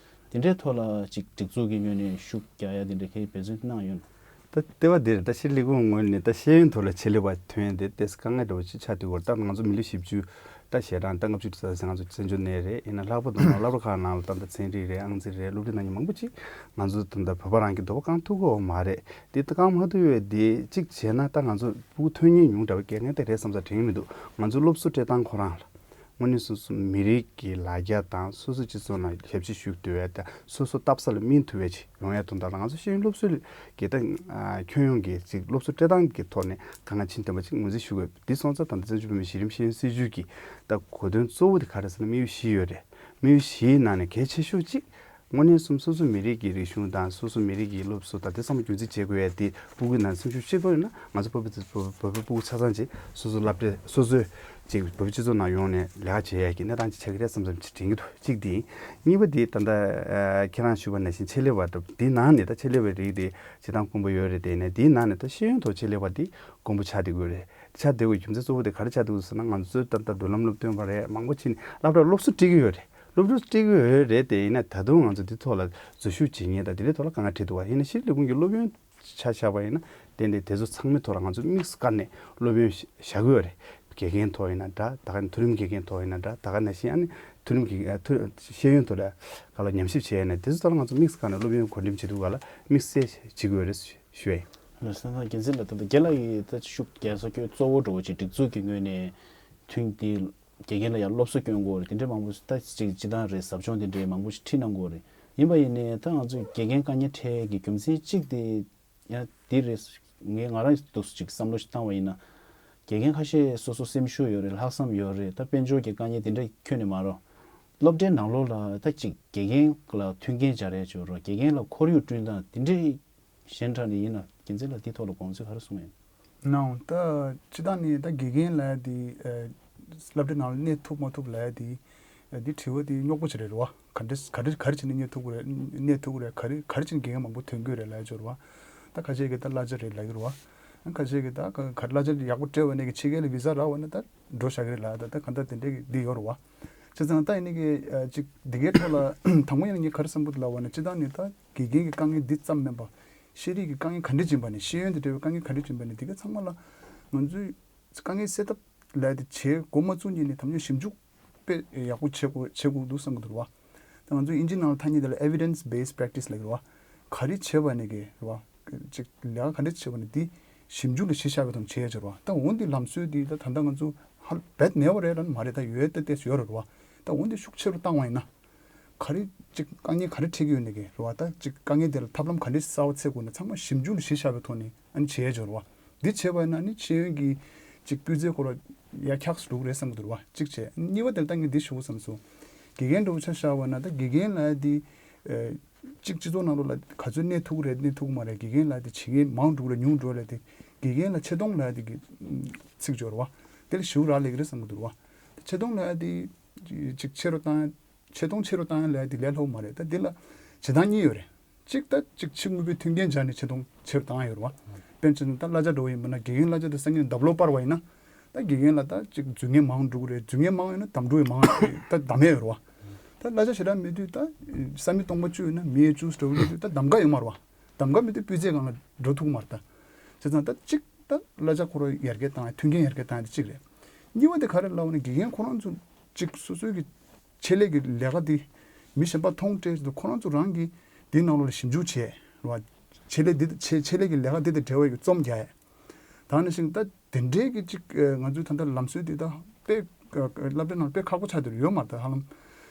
དེ་འདྲའི་ཐོག་ལ་ཅིག་སྒྲིག་འཛུགས་ཀྱི་ངོས་ནས་ཤུགས་རྒྱག་ཡ་དེ་འདྲ་གལ་འབད་བརྩོན་གནང་ཡོད། ད་ལྟེ་བ་འདིར་ད་ཤེས་ལས་ཁུངས་ངོས་ནས་ད་ཤེས་ཡོན་ཐོག་ལ་ཆེད་ལས་པ་ཐོན་ཡ་དེ་ཏོག་ཙམ་དཀའ་ངལ་འདྲ་བོ་ཅིག་ཆགས་བསྡད་ཡོད་རེད། ད་ང་ཚོ་མི་ལོ་བཞི་བཅུ་ད་ཞེ་གྲངས་ད་ལྔ་བཅུ་ཙམ་ང་ཚོ་བཙན་བྱོལ་ནས་རེད། ཡིན་ན་ལྷག་པར་དུ་ང་སློབ་གྲྭ་ཁག་ནང་ལ་ད་ལྟ་ཚན་རིག་རེད། ཨང་རྩིས་རེད། སློབ་གྲྭ་ནང་གི་མང་པོ་ཅིག་ང་ཚོ་ད་ལྟ་བོད་པ་རང་གི་འདོད་པ་བསྐང་ཐུབ་ཀྱི་ཡོད་མ་རེད། དེ་ད་བསྐང་མ་ཐུབ་ཡོད་དེ་གཅིག་བྱས་ན་ད་ང་ཚོ་ཕྲུ་གུ་ཐོན་མཁན་ཉུང་དྲགས་པའི་དཀའ་ངལ་དེ་རེད་བསམ་ས་དྲན་གྱི་མི་འདུག་ང་ཚོ་སློབ་གསོ་སྤྲད་སྟངས་ཁོ་རང་ལ། དངོས་གནས་སོ་སོ་མི་རིགས་ཀྱི་ལ་རྒྱ་དང་སོ་སོ་སྤྱི་ཚོགས་ནང་ཞབས་ཕྱི་ཞུ་ཐུབ་པའི་དང་སོ་སོ་ལྟ་ས་ལ་སྨིན་ཐུབ་པའི་ཅིག་ཡོང་ཡ་དོན་དག་ལ་ང་ཚོ་ཤེས་ཡོན་སློབ་གསོའི་གི་ད་ཁྱོན་ཡོངས་ཀྱི་ཅིག་སློབ་གསོ་སྤྲད་སྟངས་ཀྱི་ཐོག་ནས་གང་ག་ཕྱིན་ཐོན་པ་ཅིག་ངོས་འཛིན་ཞུ་དགོས། འདི་སོང་ཙང་ད་ལྟ་བཙན་བྱོལ་བོད་མིའི་གཞི་རིམ་ཤེས་ཡོན་སྲིད་བྱུས་ཀྱི་ད་གོ་དོན་གཙོ་བོ་དེ་ག་རེ་ཟེར་ན་དམིགས་ཡུལ་བཞི་ཡོད་རེད། དམིགས་ཡུལ་བཞིའི་ནང་ནས་གལ་ཆེ་ཤོས་གཅིག་དངོས་གནས་སོ་སོ་སོ་སོ་མི་རིགས་ཀྱི་རིག་གཞུང་དང་སོ་སོ་མི་རིགས་ཀྱི་སློབ་གསོ་དང་དེ་ཚང་མ་རྒྱུན་འཛིན་བྱེད་དགོས་ཡ་དེ་ཕྲུ་གུའི་ནང་སེམས་ཤུགས་ཆེ་པོ་ཡོད་ན་ང་ཚོ་བོད་པའི་བོད་པའི་ཕྲུ་གུ་ཆ་ཚང་ཅིག་སོ་སོ་སློབ་གྲྭ་སོ་སོའི་ཅིག་བོད་པའི་སྤྱི་ཚོགས་ནང་ཡོང་ནས་ལས་ཀ་བྱེད་ཡ་གི་གནས་སྟངས་ཅིག་ཆགས་ཀྱི་རེད་བསམ་བསམ་ཅིག་དྲན་གྱི་འདུག་གཅིག་དེ་ཡིན། གཉིས་པ་དེ་ད་ལྟ་ཁྱེད་རང་ཞུས་པ་ནང་བཞིན་ཆེད་ལས་པ་འདྲ་དེའི་ནང་ནས་ད་ཆེད་ལས་པའི་རིགས་དེ་སྤྱིར་བཏང་དཀོན་པོ་ཡོད་རེད། དེ་ནས་དེའི་ནང་ནས་ད་ཤེས་ཡོན་ཐོག་ཆེད་ལས་པ་དེ་དཀོན་པོ་ཆགས་བསྡད་དགོས་རེད། ཆགས་བསྡད་དགོས་རྒྱུ་མཚན་གཙོ་བོ་དེ་ག་རེ་ཆགས་འདུག་ཟེར་ན་ང་ཚོས་ད་ལྟ་མདུན་ལམ་སློབ་སྟོན་པ་རེད། མང་པོ་ཕྱིན་ནས་སློབ་གྲྭར་སློབ་གསོ་སྤྲད་ཀྱི་ཡོད་རེད། སློབ་གསོ་སྤྲད་ཀྱི་ཡོད་རེད། དེ་ཡིན་ན་ད་དུང་ང་ཚོ་འདི་ཐོག་ལ་འཛུལ་ཞུགས་བྱེད་མཁན་དང་དེ་འདྲའི་ཐོག་ལ་དཀའ་ངལ་འཕྲད་འདུག་བ། ཡིན་ན་ཤེས་རིག་ལས་ཁུངས་ཀྱི་སློབ་ཡོན་ཆ་བཞག་པ་ཡིན་ན་ཏན་ཏན་དེ་ཚོ་ཚང་མའི་ཐོག་ལ་ང་ཚོ་དམིགས་སུ་བཀར་ནས་སློབ་ཡོན་བཞག་གི་ཡོད་རེད། དགེ་རྒན་ཐོག་ཡིན་ན་འདྲ། ད་ག་ནས་མཐོ་རིམ་དགེ་རྒན་ཐོག་ཡིན་ན་འདྲ། ད་ག་ནང་བཞིན་ཨ་ནི་མཐོ་རིམ་གྱི་ཨ་མཐོ་ཤེས་ཡོན་ཐོག་ལ་ག་ལ་ཉམས་ཞིབ་བྱས་ནས་དེ་ཚོ་ཐོག་ལ་ང་ཚོ་དམིགས་སུ་བཀར་ནས་སློབ་ཡོན་བགོ་འགྲེམས་བྱེད་དུས་ག་ལ་དམིགས་བསལ་བྱེད་དགོས་རེད་ཞུ་ཡ་ཡིན། ལགས་སོ། ད་རྒྱལ་མཚན་ལགས་ད་ལྟ་རྒན་ལགས་ཀྱིས་ད་ཤུགས་རྒྱག་ས་ཁྱོད་གཙོ་བོ་འགྲོ་བ་ཅིག་སྒྲིག་འཛུགས་ཀྱི་ངོས་ནས་མཐུན་དེ་དགེ་རྒན་ལ་ཡང་སློབ་གསོ་སྐྱོན་དགོས་རེད། དེ་འདྲའི་མང་པོ་ད་ཅིག་སྤྱི་བཏང་རེད། ཟབ་སྦྱོང་དེ་འདྲའི་མང་པོ་ཞིག་ཁྲིད་གནང་དགོས་རེད། ཡིན་པ་ཡིན་ནའི་ད་ང་ཚོས་དགེ་རྒན་དཀའ་ངལ་འཕྲད་ཀྱི་རྒྱུ་མཚན་གཅིག་དེ་ཡང་འདི་རེད། ངས་ང་རང་འདུག་ཅིག་བསམ་བློ་ཞིག་བཏང་བ་ཡིན་ན། དགེ་རྒན་ཁ་ཤས་སོ་སོ་སེམས་ཤུགས་ཡོད་རེད། ལྷག་བསམ་ཡོད་རེད། ད་དཔལ་འབྱོར་གྱི་དཀའ་ངལ་དེ་འདྲ་ཁྱོན་ནས་མ་རེད། སློབ་གྲྭའི་ནང་ལོགས་ལ་ད་ཅིག་དགེ་རྒན་ལ་མཐུན་རྐྱེན་སྦྱར་ཡས་བྱོས་རོགས། དགེ་རྒན་ལ་ཁོར་ཡུག་བསྐྲུན་སྟངས་དེ་འདྲའི་གཞན་དག་ནས་ཡིན་ན་རྒྱལ་མཚན་ལགས་དེའི་ཐོག་ལ་དགོངས་ཚུལ་ག་རེ་གསུང་ཡོད། ནའོ་ད་སྤྱི་བཏང་ནས་ད་དགེ་རྒན་ལབ་ཡ་དེ་ཨ་སློབ་གྲྭའི་ནང་ལ་གནས་ཐུབ་མ་ཐུབ་ལབ་ཡ་དེ་ཨ་དེ་དྲི་བ་དེ་རྙོག་པོ་ཅིག་རེད་རེད་བ། ག་འདྲ་ག་འདྲ་ག་རེ་བྱས་ནས་གནས་ཐུབ་ཀྱི་རེད། གནས་ཐུབ་ཀྱི་རེད། ག་རེ་ག་རེ་བྱས་ནས་དགེ་རྒན་མང་པོ་ཐོན་གྱི་རེད་ལབ་ཡ་ཅིག་རེད་བ། ད་ཁ་ཤས་ཀྱིས་ད་གླ་ཆ་རེད་ལབ་ཀྱི་རེད་བ། ཁ་ཤས་ཀྱིས་ད་ག་ག་གླ་ཆ་ཡག་པོ་སྤྲད་པ་ནས་ཀྱི་ཕྱི་རྒྱལ་ལ་བི་ཟ་རག་པ་ན་ད་འགྲོ་བཞག་གི་རེད་ལབ། ད་ད་གང་ལྟར་དེ་འདྲའི་གི་འདི་ཡོད་རེད་བ། བྱས་ཙང་ད་ཡིན་ནའི་གི་ཨ་ཅིག་འདི་གའི་ཐོག་ལ་དང་པོ་ཡིན་ན་ངས་ག་རེ་བསམ་གྱི་འདུག་ལབ་པ་ན་སྤྱི་བཏང་ནས་ད་དགེ་རྒན་གྱི་དཀའ་ངལ་འདི་ཙམ་མིན་པ། ཤེས་རིག་གི་དཀའ་ངལ་ག་འདྲ་ཅིག་ཡིན་པ་ནས་ཤེས་ཡོན་དང་འབྲེལ་བའི་དཀའ་ངལ་ག་འདྲ་ཅིག་ཡིན་པ་ནས་དེ་ག་ཚང་མ་ལ་ང་ཚོས་དཀའ་ངལ་སེལ་ཐབས་ ལབ་དེ་བྱེད་འགོ་མ་བཙུགས་ཉིན་ནས་དམ་ཉམས་ཞིབ་འཇུག་དཔེ་ཡག་པོ་བྱེད་དགོས་བྱེད་དགོས་འདུག་བསམ་གྱི་འདུག་རེད་བ། ད་ང་ཚོ་དབྱིན་ཇི་ནང་ལ་ཐ་སྙད་དེ་ལ་evidence based practice ལབ་ཀྱི་རེད་བ། ག་རེ་བྱས་པ་ནས་ཀྱི་རེད་བ། ཅིག་ལས་ཀ་ག་འདྲ་བྱས་པ་ནས་འདི་ཞིབ་འཇུག་ལ་གཞི་བཞག་པའི་ཐོག་ནས་བྱས་ཡ་ཅིག་རེད་བ། ད་འོ་འདི་ལམ་སྲོལ་འདི་ད་ད་ལྟ་ང་ཚོ་ཧ་རྦད་མེད་པ་རེད་ལབ་ན་མ་རེད། ད་ཡོད་ད་ཏོག་ཙམ་ཡོད་རེད་བ། ད་འོ་འདི་ཤུགས་ཆེ་རུ་བཏང་བ་ཡིན་ན། ག་རེ་ཅིག་དཀའ་ངལ་ག་རེ་འཕྲད་ཀྱི་ཡོད་ནས་ཀྱི་རེད་བ། ད་ཅིག་དཀའ་ངལ་དེ་ལ་ཐབས་ལམ་ག་འདྲ་གསར་པ་འཚོལ་དགོས་ན་ཚང་མ་ཞིབ་འཇུག་ལ་གཞི་བཞག་པའི་ཐོག་ནས་ཨ་ནི་བྱས་ཡ་ཅིག་རེད་བ། འདི་བྱས་པ་ཡིན་ན་ནི་ཤེས་ཡོན་གྱི་ཅིག་སྤུས་ཚད་སྐོར་ལ་ཡར་འཁྱགས་སུ་འགྲོ་གི་རེད་བསམ་གྱི་འདུག་རེད་བ། གཅིག་བྱས། གཉིས་པ་དེར་ད་ངས་འདི་ཞུ་དགོས་བསམ་སོང་། དགེ་རྒན་འདྲ་བོ་ཆ་བཞག་པ་ན་ད་དགེ་རྒན་ལབ་ཡ་འདི་ཨ་གཅིག་སྤྱི་ཚོགས་ནང་ལོགས་ལ་ག་ཚོད་གནས་ཐུབ་ཀྱི་རེད་གནས་ཐུབ་ཀྱི་མ་རེད། དགེ་རྒན་ལབ་ཡ་འདི་བྱེད་མཁན་མང་འགྲོ་གི་རེད་ཉུང་འགྲོ་ལབ་ཡ་འདི། དགེ་རྒན་ལ་ཆེ་མཐོང་ལབ་ཡ་འདི་གི་ཚིག་སྦྱོར་བ་དེ་ལ་ཞེ་དྲག་སླེབས་ཀྱི་རེད་བསམ་གྱི་འདུག་རེད་བ། ཆེ་མཐོང་ལབ་ཡ་འདི་ཅིག་ཆེ་རུ་བཏང་ཡ། ཆེ་མཐོང་ཆེ་རུ་བཏང་ཡ་ལབ་ཡ་འདི་ལས་སླ་པོ་མ་རེད། ད་འདི་ལ་བྱེད་སྟངས་གཉིས་ཡོད་རེད། གཅིག་ད་གཅིག་ཕྱི་དངོས་པོའི་མཐུན་རྐྱེན་སྦྱར་ནས་ཆེ་མཐོང་ཆེ་རུ་བཏང་ཡ་ཡོད་རེད་བ། དཔེར་ན་ཆ་བཞག་ན་ད་གླ་ཆ་འདྲ་བོ་ཡིན་པ་ན་དགེ་རྒན་གླ་ཆ་དེ་སང་ཉིན་ལ་ལྡབ་ལོག་སྤར་བ་ཡིན་ན། ད་དགེ་རྒན་ལ་ད་གཅིག་རྫུན་ངན་མང་འགྲོ་གི་རེད། རྫུན་ངན་མང་ཡོད་ན་གདམ་འགྲོ་ཡང་མང་ཡོད་རེད། ད་གདམ་ཡ་ཡོད་རེད་བ། ད་གླ་ཆ་ཞེ་དྲག་མེད་དུས་ད་ས་མིག་སྟོང་པ་བཅུ་ཡོད་ན་མི་ཡས་བཅུ་འདྲ་བོ་སླེབས་དུས་ད་གདམ་ག་ཡོད་མ་རེད་བ། གདམ་ག་མེད་དུས་སྤུས་ཚད་སྒང་ལ་འགྲོ་ཐུབ་ཀྱི་མ་རེད་ད། བྱས་ཙང་ད་གཅིག་ད་གླ་ཆ་ཁོ་རང་ཡར་རྒྱས་བཏང་ཡ་མཐུན་རྐྱེན་ཡར་རྒྱས་བཏང་ཡ་དེ་གཅིག་རེད། གཉིས་པ་དེ་ག་རེ་ལབ་ན་དགེ་རྒན་ཁོ་རང་ཚོ་གཅིག་སོ་སོའི་གི་ཆེད་ལས་ཀྱི་ལས་ཀ་དེ་མི་གཞན་པ་མཐོང་སྤྲད་དུས་ཁོ་རང་ཚོ་རང་གིས་དེའི་ནང་ལོགས་ལ་ཞིབ་འཇུག་བྱས་རེད་བ། ཆེད་ལས་འདི་ཆེད་ཆེད་ལས་ཀྱི་ལས་ཀ་འདི་དང་འབྲེལ་བའི་གི་རྩོམ་རྒྱག་ཡ། ད་ནང་བཞིན་ད་དེ་འདྲའི་གི་ཅིག་ཨ་ང་ཚོའི་ད་ལྟ་ལམ་སྲོལ་འདི་ད་དཔེ་ཨ་ཨ་སློབ་གྲྭའི་ནང་དཔེ་ཁག་པོ་ཆགས་བསྡད་ཡོད་མ་རེད་ད་ཧ་ལམ།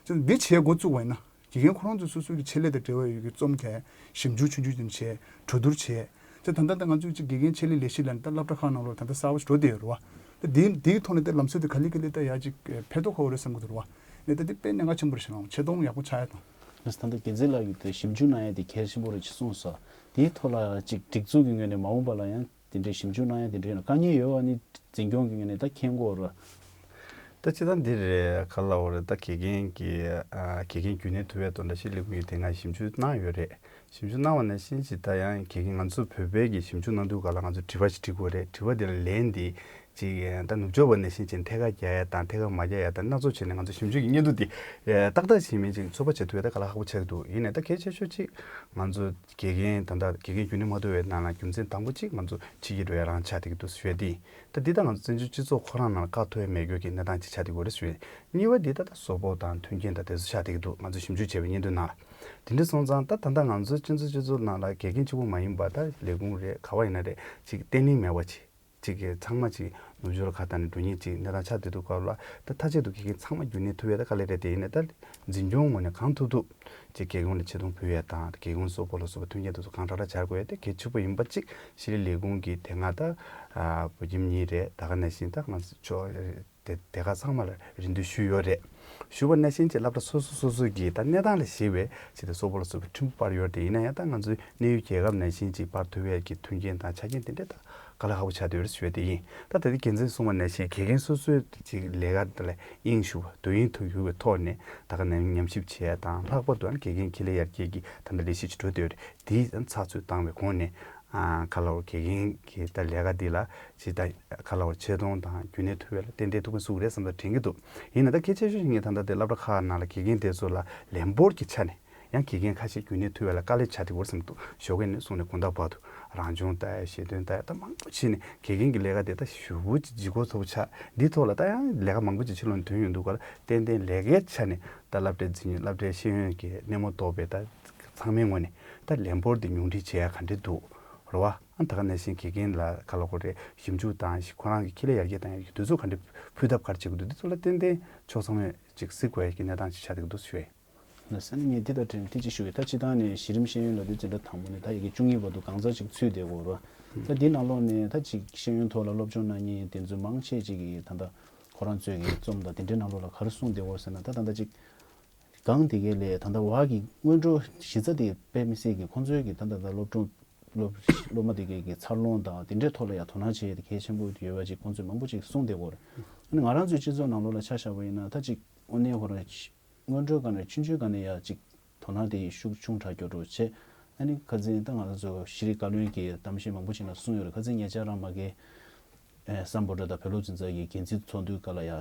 ཅིག་འདི་བྱེད་འགོ་བཙུགས་པ་ཡིན་ན་དགེ་རྒན་ཁོ་རང་ཚོ་སོ་སོའི་གི་ཆེད་ལས་དང་འབྲེལ་བ་ཡོད་གི་རྩོམ་རྒྱག་ཞིབ་འཇུག་ཆུང་ཆུང་ཅིག་བྱས་གྲོས་བསྡུར་བྱས། ཅིག་ད་ལྟ་ད་ང་ཚོའི་ཅིག་དགེ་རྒན་ཆེད་ལས་ལས་གཞི་ལ་ད་སློབ་གྲྭ་ཁག་ནང་ལོགས་ད་ལྟ་གསར་པ་ཞིག་འགྲོ་བསྡད་ཡོད་རེད་བ། ད་འདི་འདིའི་ཐོག་ནས་ད་ལམ་སྲོལ་འདི་ག་ལེ་ག་ལེ་ད་ཡར་ཅིག་འཕེལ་དོ་ཁ་བོ་རེད་བསམ་གི་འདུག་རེད་བ། ནས་ད་འདི་དཔེ་གནད་འགག་ཆེན་པོ་རེད་ཤག་ལ་ཆེ་མཐོང་ཡག་པོ་ཆགས་ཡ་དང་། ད་ལྟ་འགན་འཛིན་ལགས་ཀྱིས་དེ་ཞིབ་འཇུག་གནང་ཡ་དེ་གལ་ཆེན་པོ་རེད་ཅེས་གསུངས་སོང་། དེའི་ཐོག་ལ་ཅིག་སྒྲིག་འཛུགས་ཀྱི་ངོས་ནས་མ་འོངས་པ་ལ་ཡང་དེ་འདྲའི་ཞིབ་འཇུག་གནང་ཡ་དེ་འདྲའི་དཀའ་ངལ་ཡོད་པ་ནི་འཛིན་སྐྱོང་གི་ངོས་ནས་ད་མཁྱེན་གྱི་ཡོད་རེད། ད་སྤྱིར་བཏང་འདི་རེད་ག་ལབ་དགོས་རེད། ད་དགེ་རྒན་གྱི་ཨ་དགེ་རྒན་རྒྱུན་གནས་ཐུབ་ཡ་དོན་དག་ཞིག་ལས་ཁུངས་ཀྱིས་དེ་སྔ་ཞིབ་འཇུག་གནང་ཡོད་རེད། ཞིབ་འཇུག་གནང་བ་ནང་བཞིན་ཅིག་ད་ཡང་དགེ་རྒན་ང་ཚོ་བོད་པའི་གི་ཞིབ་འཇུག་གནང་དུས་ག་ལ་ང་ཚོ་དྲི་བ་ཞིག་འདྲི་དགོས་རེད། དྲི་བ་དེ་ལ་ལན་འདི་ཅིག་ད་ནུབ་ཕྱོགས་པ་ནང་བཞིན་ཅིག་ཐད་ཀར་རྒྱག་ཡ་དང་ཐད་ཀར་མ་རྒྱག་ཡ་དང་སྣ་ཚོགས་བྱས་ནས་ང་ཚོ་ཞིབ་འཇུག་གི་སྙན་ཐོ་འདི་ཨེ་ཏག་ཏག་བྱས་མིན་ཅིག་ཚོད་དཔག་བྱེད་ཐུབ་ཡ་ད་ག་ལ་ཁག་པོ་ཆགས་ཀྱི་འདུག་ཡིན་ནའི་ད་གལ་ཆེ་ཤོས་ཅིག་ང་ཚོ་དགེ་རྒན་ད་ལྟ་དགེ་རྒན་རྒྱུན་གནས་མ་ཐུབ་པའི་ནང་ལ་རྒྱུ་མཚན་དང་པོ་གཅིག་ང་ཚོ་ཕྱི་རྒྱལ་འགྲོ་ཡ་རང་ཆགས་བསྡད་ཀྱི་འདུག་ཞུ་ཡ་དེ་ཡིན། ད་འདི་ད་ང་ཚོ་བཙན་བྱོལ་སྤྱི་ཚོགས་ཁོ་རང་ནང་ལ་བཀག་ཐུབ་ཡ་མེད་རྒྱུ་གི་གནས་སྟངས་ཅིག་ཆགས་བསྡད་ཀྱི་ཡོད་རེད་ཞུ་ཡ། གཉིས་པ་འདི་ད་ལྟ་གསོལ་ཕོགས་དང་མཐུན་རྐྱེན་དང་དེ་ཚོ་ཆགས་བསྡད་ཀྱི་འདུག་ང་ཚོ་ཞིབ་འཇུག་བྱས་པའི་སྙན་ཐོའི་ནང་ལ། དེ་འདྲ་སོང་ཙང་ད་ད་ལྟ་ང་ཚོ་སྤྱི་ཚོགས་སྤྱི་ཚོགས་ནང་ལ་དགེ་རྒན་གཅིག་པུ་མ་ཡིན་པ་ད་ལས་ཁུངས་རེད་ག་བ་ཡིན་ན་རེད་ཅིག་བརྟན་ལྷིང་མེད་པ་ཅིག་ཅིག་གི་ཚང་མ་ཅིག་ནུབ་ཕྱོགས་ལ་ཁ་བཏང་ནས་འགྲོ་མཁན་ཅིག་གནས་སྟངས་ཆགས་བསྡད་འདུག་སྐབས་ལ་ད་མཐའ་གཅིག་ཏུ་དགེ་རྒན་ཚང་མ་རྒྱུན་གནས་ཐུབ་ཡས་ད་དཀའ་ལས་རེད། དེ་ཡིན་ནའི་ད་འཛིན་སྐྱོང་ངོས་ནས་གང་ཐུབ་ཐུབ་ཅིག་དགེ་རྒན་ལ་ཆེ་མཐོང་ཕུལ་ཡས་དང་དགེ་རྒན་གསོལ་ཕོགས་ལ་སོགས་པ་མཐུན་རྐྱེན་དེ་ཚོ་གང་དྲག་དྲག་སྦྱར་དགོས་ཡས་དེ་གལ་ཆེ་པོ་ཡིན་པ་གཅིག་ཤེས་རིག་ལས་ཁུངས་ཀྱི་དེ་སྔ་ད་ཨ་བོད་ཁྱིམ་གཉིས་རེད། ད་ག་ནང་བཞིན་ད་ང་ཚོ་ཕྱོགས་དེ་དེ་ག་ཚང་མ་ལ་རེ་འདུན་ཞུས་ཡོད་རེད། ཞུས་པ་ནང་བཞིན་གྱི་སློབ་གྲྭ་སོ་སོ་སོ་སོ་གི་ད་གནས་སྟངས་ལ་གཞིགས་པའི་ཆེད་དུ་གསོལ་ཕོགས་ལ་སོགས་པའི་ཁྲིམས་སྤར་ཡོད་རེད། དེ་ཡིན་ན་ཡང་ད་ང་ཚོའི་གནས་ཡུལ་རྒྱལ་ཁབ་ནང་བཞིན་གྱི་སྤར་ཐུབ་ཡས་ཀྱི་མཐུན་རྐྱེན་དང་ཆ་རྐྱེན་དེ་འདྲ་ད་ག་ལ་ཁག་པོ་ཆགས་བསྡད་ཡོད་རེད་ཞུ་ཡས་དེ་ཡིན། ད་ད་ལྟ་འགན་འཛིན་གསུངས་པ་ནང་བཞིན་དགེ་རྒན་སོ་སོའི་ཅིག་ལས་ཀ་དེ་ལ་དབྱིངས་ཞུགས་པ་དོ་དབྱིངས་དུ་གྱུར་བའི་ཐོག་ནས་ད་ག་ནང་ཉམས་ཞིབ་བྱེད་ཡས་དང་ལྷག་པར་དུ་ཨ་དགེ་རྒན་ཁེ་ལས་ཡར་རྒྱས་ཀྱི་ད་ལྟ་ལས་གཞི་ཅིག་འགྲོ་བསྡད་ཡོད་རེད། དེའི་ཚགས་ཚུད་བཏང་བའི་གོང་ནས། ཨ་ག་ལ་བར་དགེ་རྒན་གྱི་ད་ལས་ཀ་འདི་ལ་ཇི་ལྟར་ག་ལ་བར་ཆེ་མཐོང་དང་རྒྱུན་གནས་ཐུབ་པ་ལ་ཏན་ཏན་ཐུགས་ཕན་གསོས་ཀྱི་རེད་བསམ་པ་དྲན་གྱི་འདུག་ཡིན་ན་ད་གལ་ཆེ་ཤོས་ཤིག་ངས་ད་ལྟ་དེ་སློབ་གྲྭ་ཁག་ནང་ལ་དགེ་རྒན་དེ་ཚོ་ལ་ལས་འབོར་གྱི་ཆ་ནས་ཡང་དགེ་རྒན་ཁ་ཤས་རྒྱུན་གནས་ཐུབ་པ་ལ་དཀའ་ལས་ཆགས་བསྡད་ཡོད་བསམ་འདུག་ཞོགས་ཀས་ནས་བཟུང་ནས་དགོང་དག་བར་དུ་རང་སྦྱོང་ལྟ་ཡ་ཞལ་འདོན་ལྟ་ཡ་ད་མང་པོ་བྱས་ནས་དགེ་རྒན་གྱི་ལས་ཀ་དེ་ད་ཞེ་པོ་ཅིག་ལྗིད་ཁོག་ཚ་པོ་ཆགས། འདིའི་ཐོག་ལ་ད་ཡང་ལས་ཀ་མང་པོ་ཅིག་ཕྱི་ལོགས་ནས་ཐོན་ཡོང་དུས་སྐབས་ལ་ཏན་ཏན་ལས་ཀའི་ཆ་ནས་ད་སློབ་གྲྭའི་འཛིན་སྐྱོང་སློབ་གྲྭའི་ཤེས་ཡོན་གྱི་སྣེ་མོ་གཏོགས་པའི་ད་ཚང་མའི་ངོས་ནས་ད་ལས་འབོར་དེ་ཉུང་འཕྲི་བྱེད་ཡ་ག་འདྲ་འདུག་རེད་བ། ཨ་ད་ག་ནང་བཞིན་དགེ་རྒན་ལ་ག་ལ་གོ་རེད་ཞིབ་འཇུག་དང་ཁོ་རང་གི་ཁེ་ལས་ཡར་རྒྱས་བཏང་ཡ་གི་དུས་ཚོད་ག་འདྲ་ཕུལ་ཐབས་ག་རེ་བྱེད་དགོས་འདུག་འདི་ཚོ་ལ་ཏན་ཏན་ཕྱོགས་ཚང་མས་ཅིག་གཟིགས་དགོས་ཡ་གི་གནས་སྟངས་ཅིག་ཆགས་བསྡད་ཀྱི་འདུག་ཞུ་ཡ། ལགས་སོ། ངས་འདི་དང་འབྲེལ་ནས་ཐེངས་གཅིག་ཞུ་གི། ད་སྤྱིར་བཏང་ནས་གཞི་རིམ་ཤེས་ཡོན་ལ་དུས་འཛིན་གྲྭ་དང་པོ་ནས་ད་ཡི་གེ་བཅུ་གཉིས་བར་དུ་གང་ཟག་ཅིག་ཚུད་བསྡད་ཡོད་རེད། ད་འདི་ནང་ལོགས་ནས་ད་ཅིག་ཤེས་ཡོན་ཐོག་ལ་སློབ་སྦྱོང་གནང་མཁན་དེ་ཚོ་མང་ཆེ་ཅིག་གིས་ད་ལྟ་ཁོ་རང་ཚོའི་གི་རྩོམ་དང་དེ་འདྲའི་ནང་ལོགས་ལ་ག་རེ་གསུངས་བསྡད་ཡོད་ཟེར་ན། ད་ད་ལྟ་ཅིག་གང་དེ་གའི་ལས་ད་ལྟ་བར་གྱི་སྔོན་འགྲོ་གཞི་རྩ་དེ་དཔེ་མི་སྲིད་ཀྱི་ཁོང་ཚོའི་གི་ད་ལྟ་ད་སློབ་སྦྱོང་སློབ་སློབ་མ་དེ་གའི་གི་འཚར་ལོངས་དང་དེ་འདྲའི་ཐོག་ལ་ཡང་དོ་སྣང་བྱེད་ཡས་དེ་གལ་ཆེན་པོ་ཡོད་པ་ཅིག་ཁོང་ཚོས་མང་པོ་ཅིག་གསུངས་བསྡད་ཡོད་རེད། ཨ་ནི་ང་རང་ཚོའི་སྤྱི་ཚོགས་ནང་ལོགས་ལ་ཆ་བཞག་པ་ཡིན་ན་ད་ཅིག་དངོས་གནས་ཁོ་རང་སྔོན་འགྲོའི་སྒང་ནས་ཆུང་ཆུང་སྒང་ནས་ཡ་ཅིག་དོ་སྣང་དེ་ཤུགས་ཆུང་དྲགས་སྐྱོ་འགྲོ་བྱས། ཨ་ནི་ཁ་སང་ད་ང་རང་ཚོ་ཤེས་རིག་བཀའ་བློན་གྱིས་གཏམ་བཤད་མང་པོ་ཞིག་ནང་གསུངས་ཡོད་རེད། ཁ་སང་ཉེ་ཆར་རང་མ་གི་ཨེ་སམ་བྷོ་ཊ་དང་བོད་སློབ་འཛིན་གྲྭ་གི་འགན་འཛིན་ཚོགས་འདུའི་སྐབས་ལ་ཡ་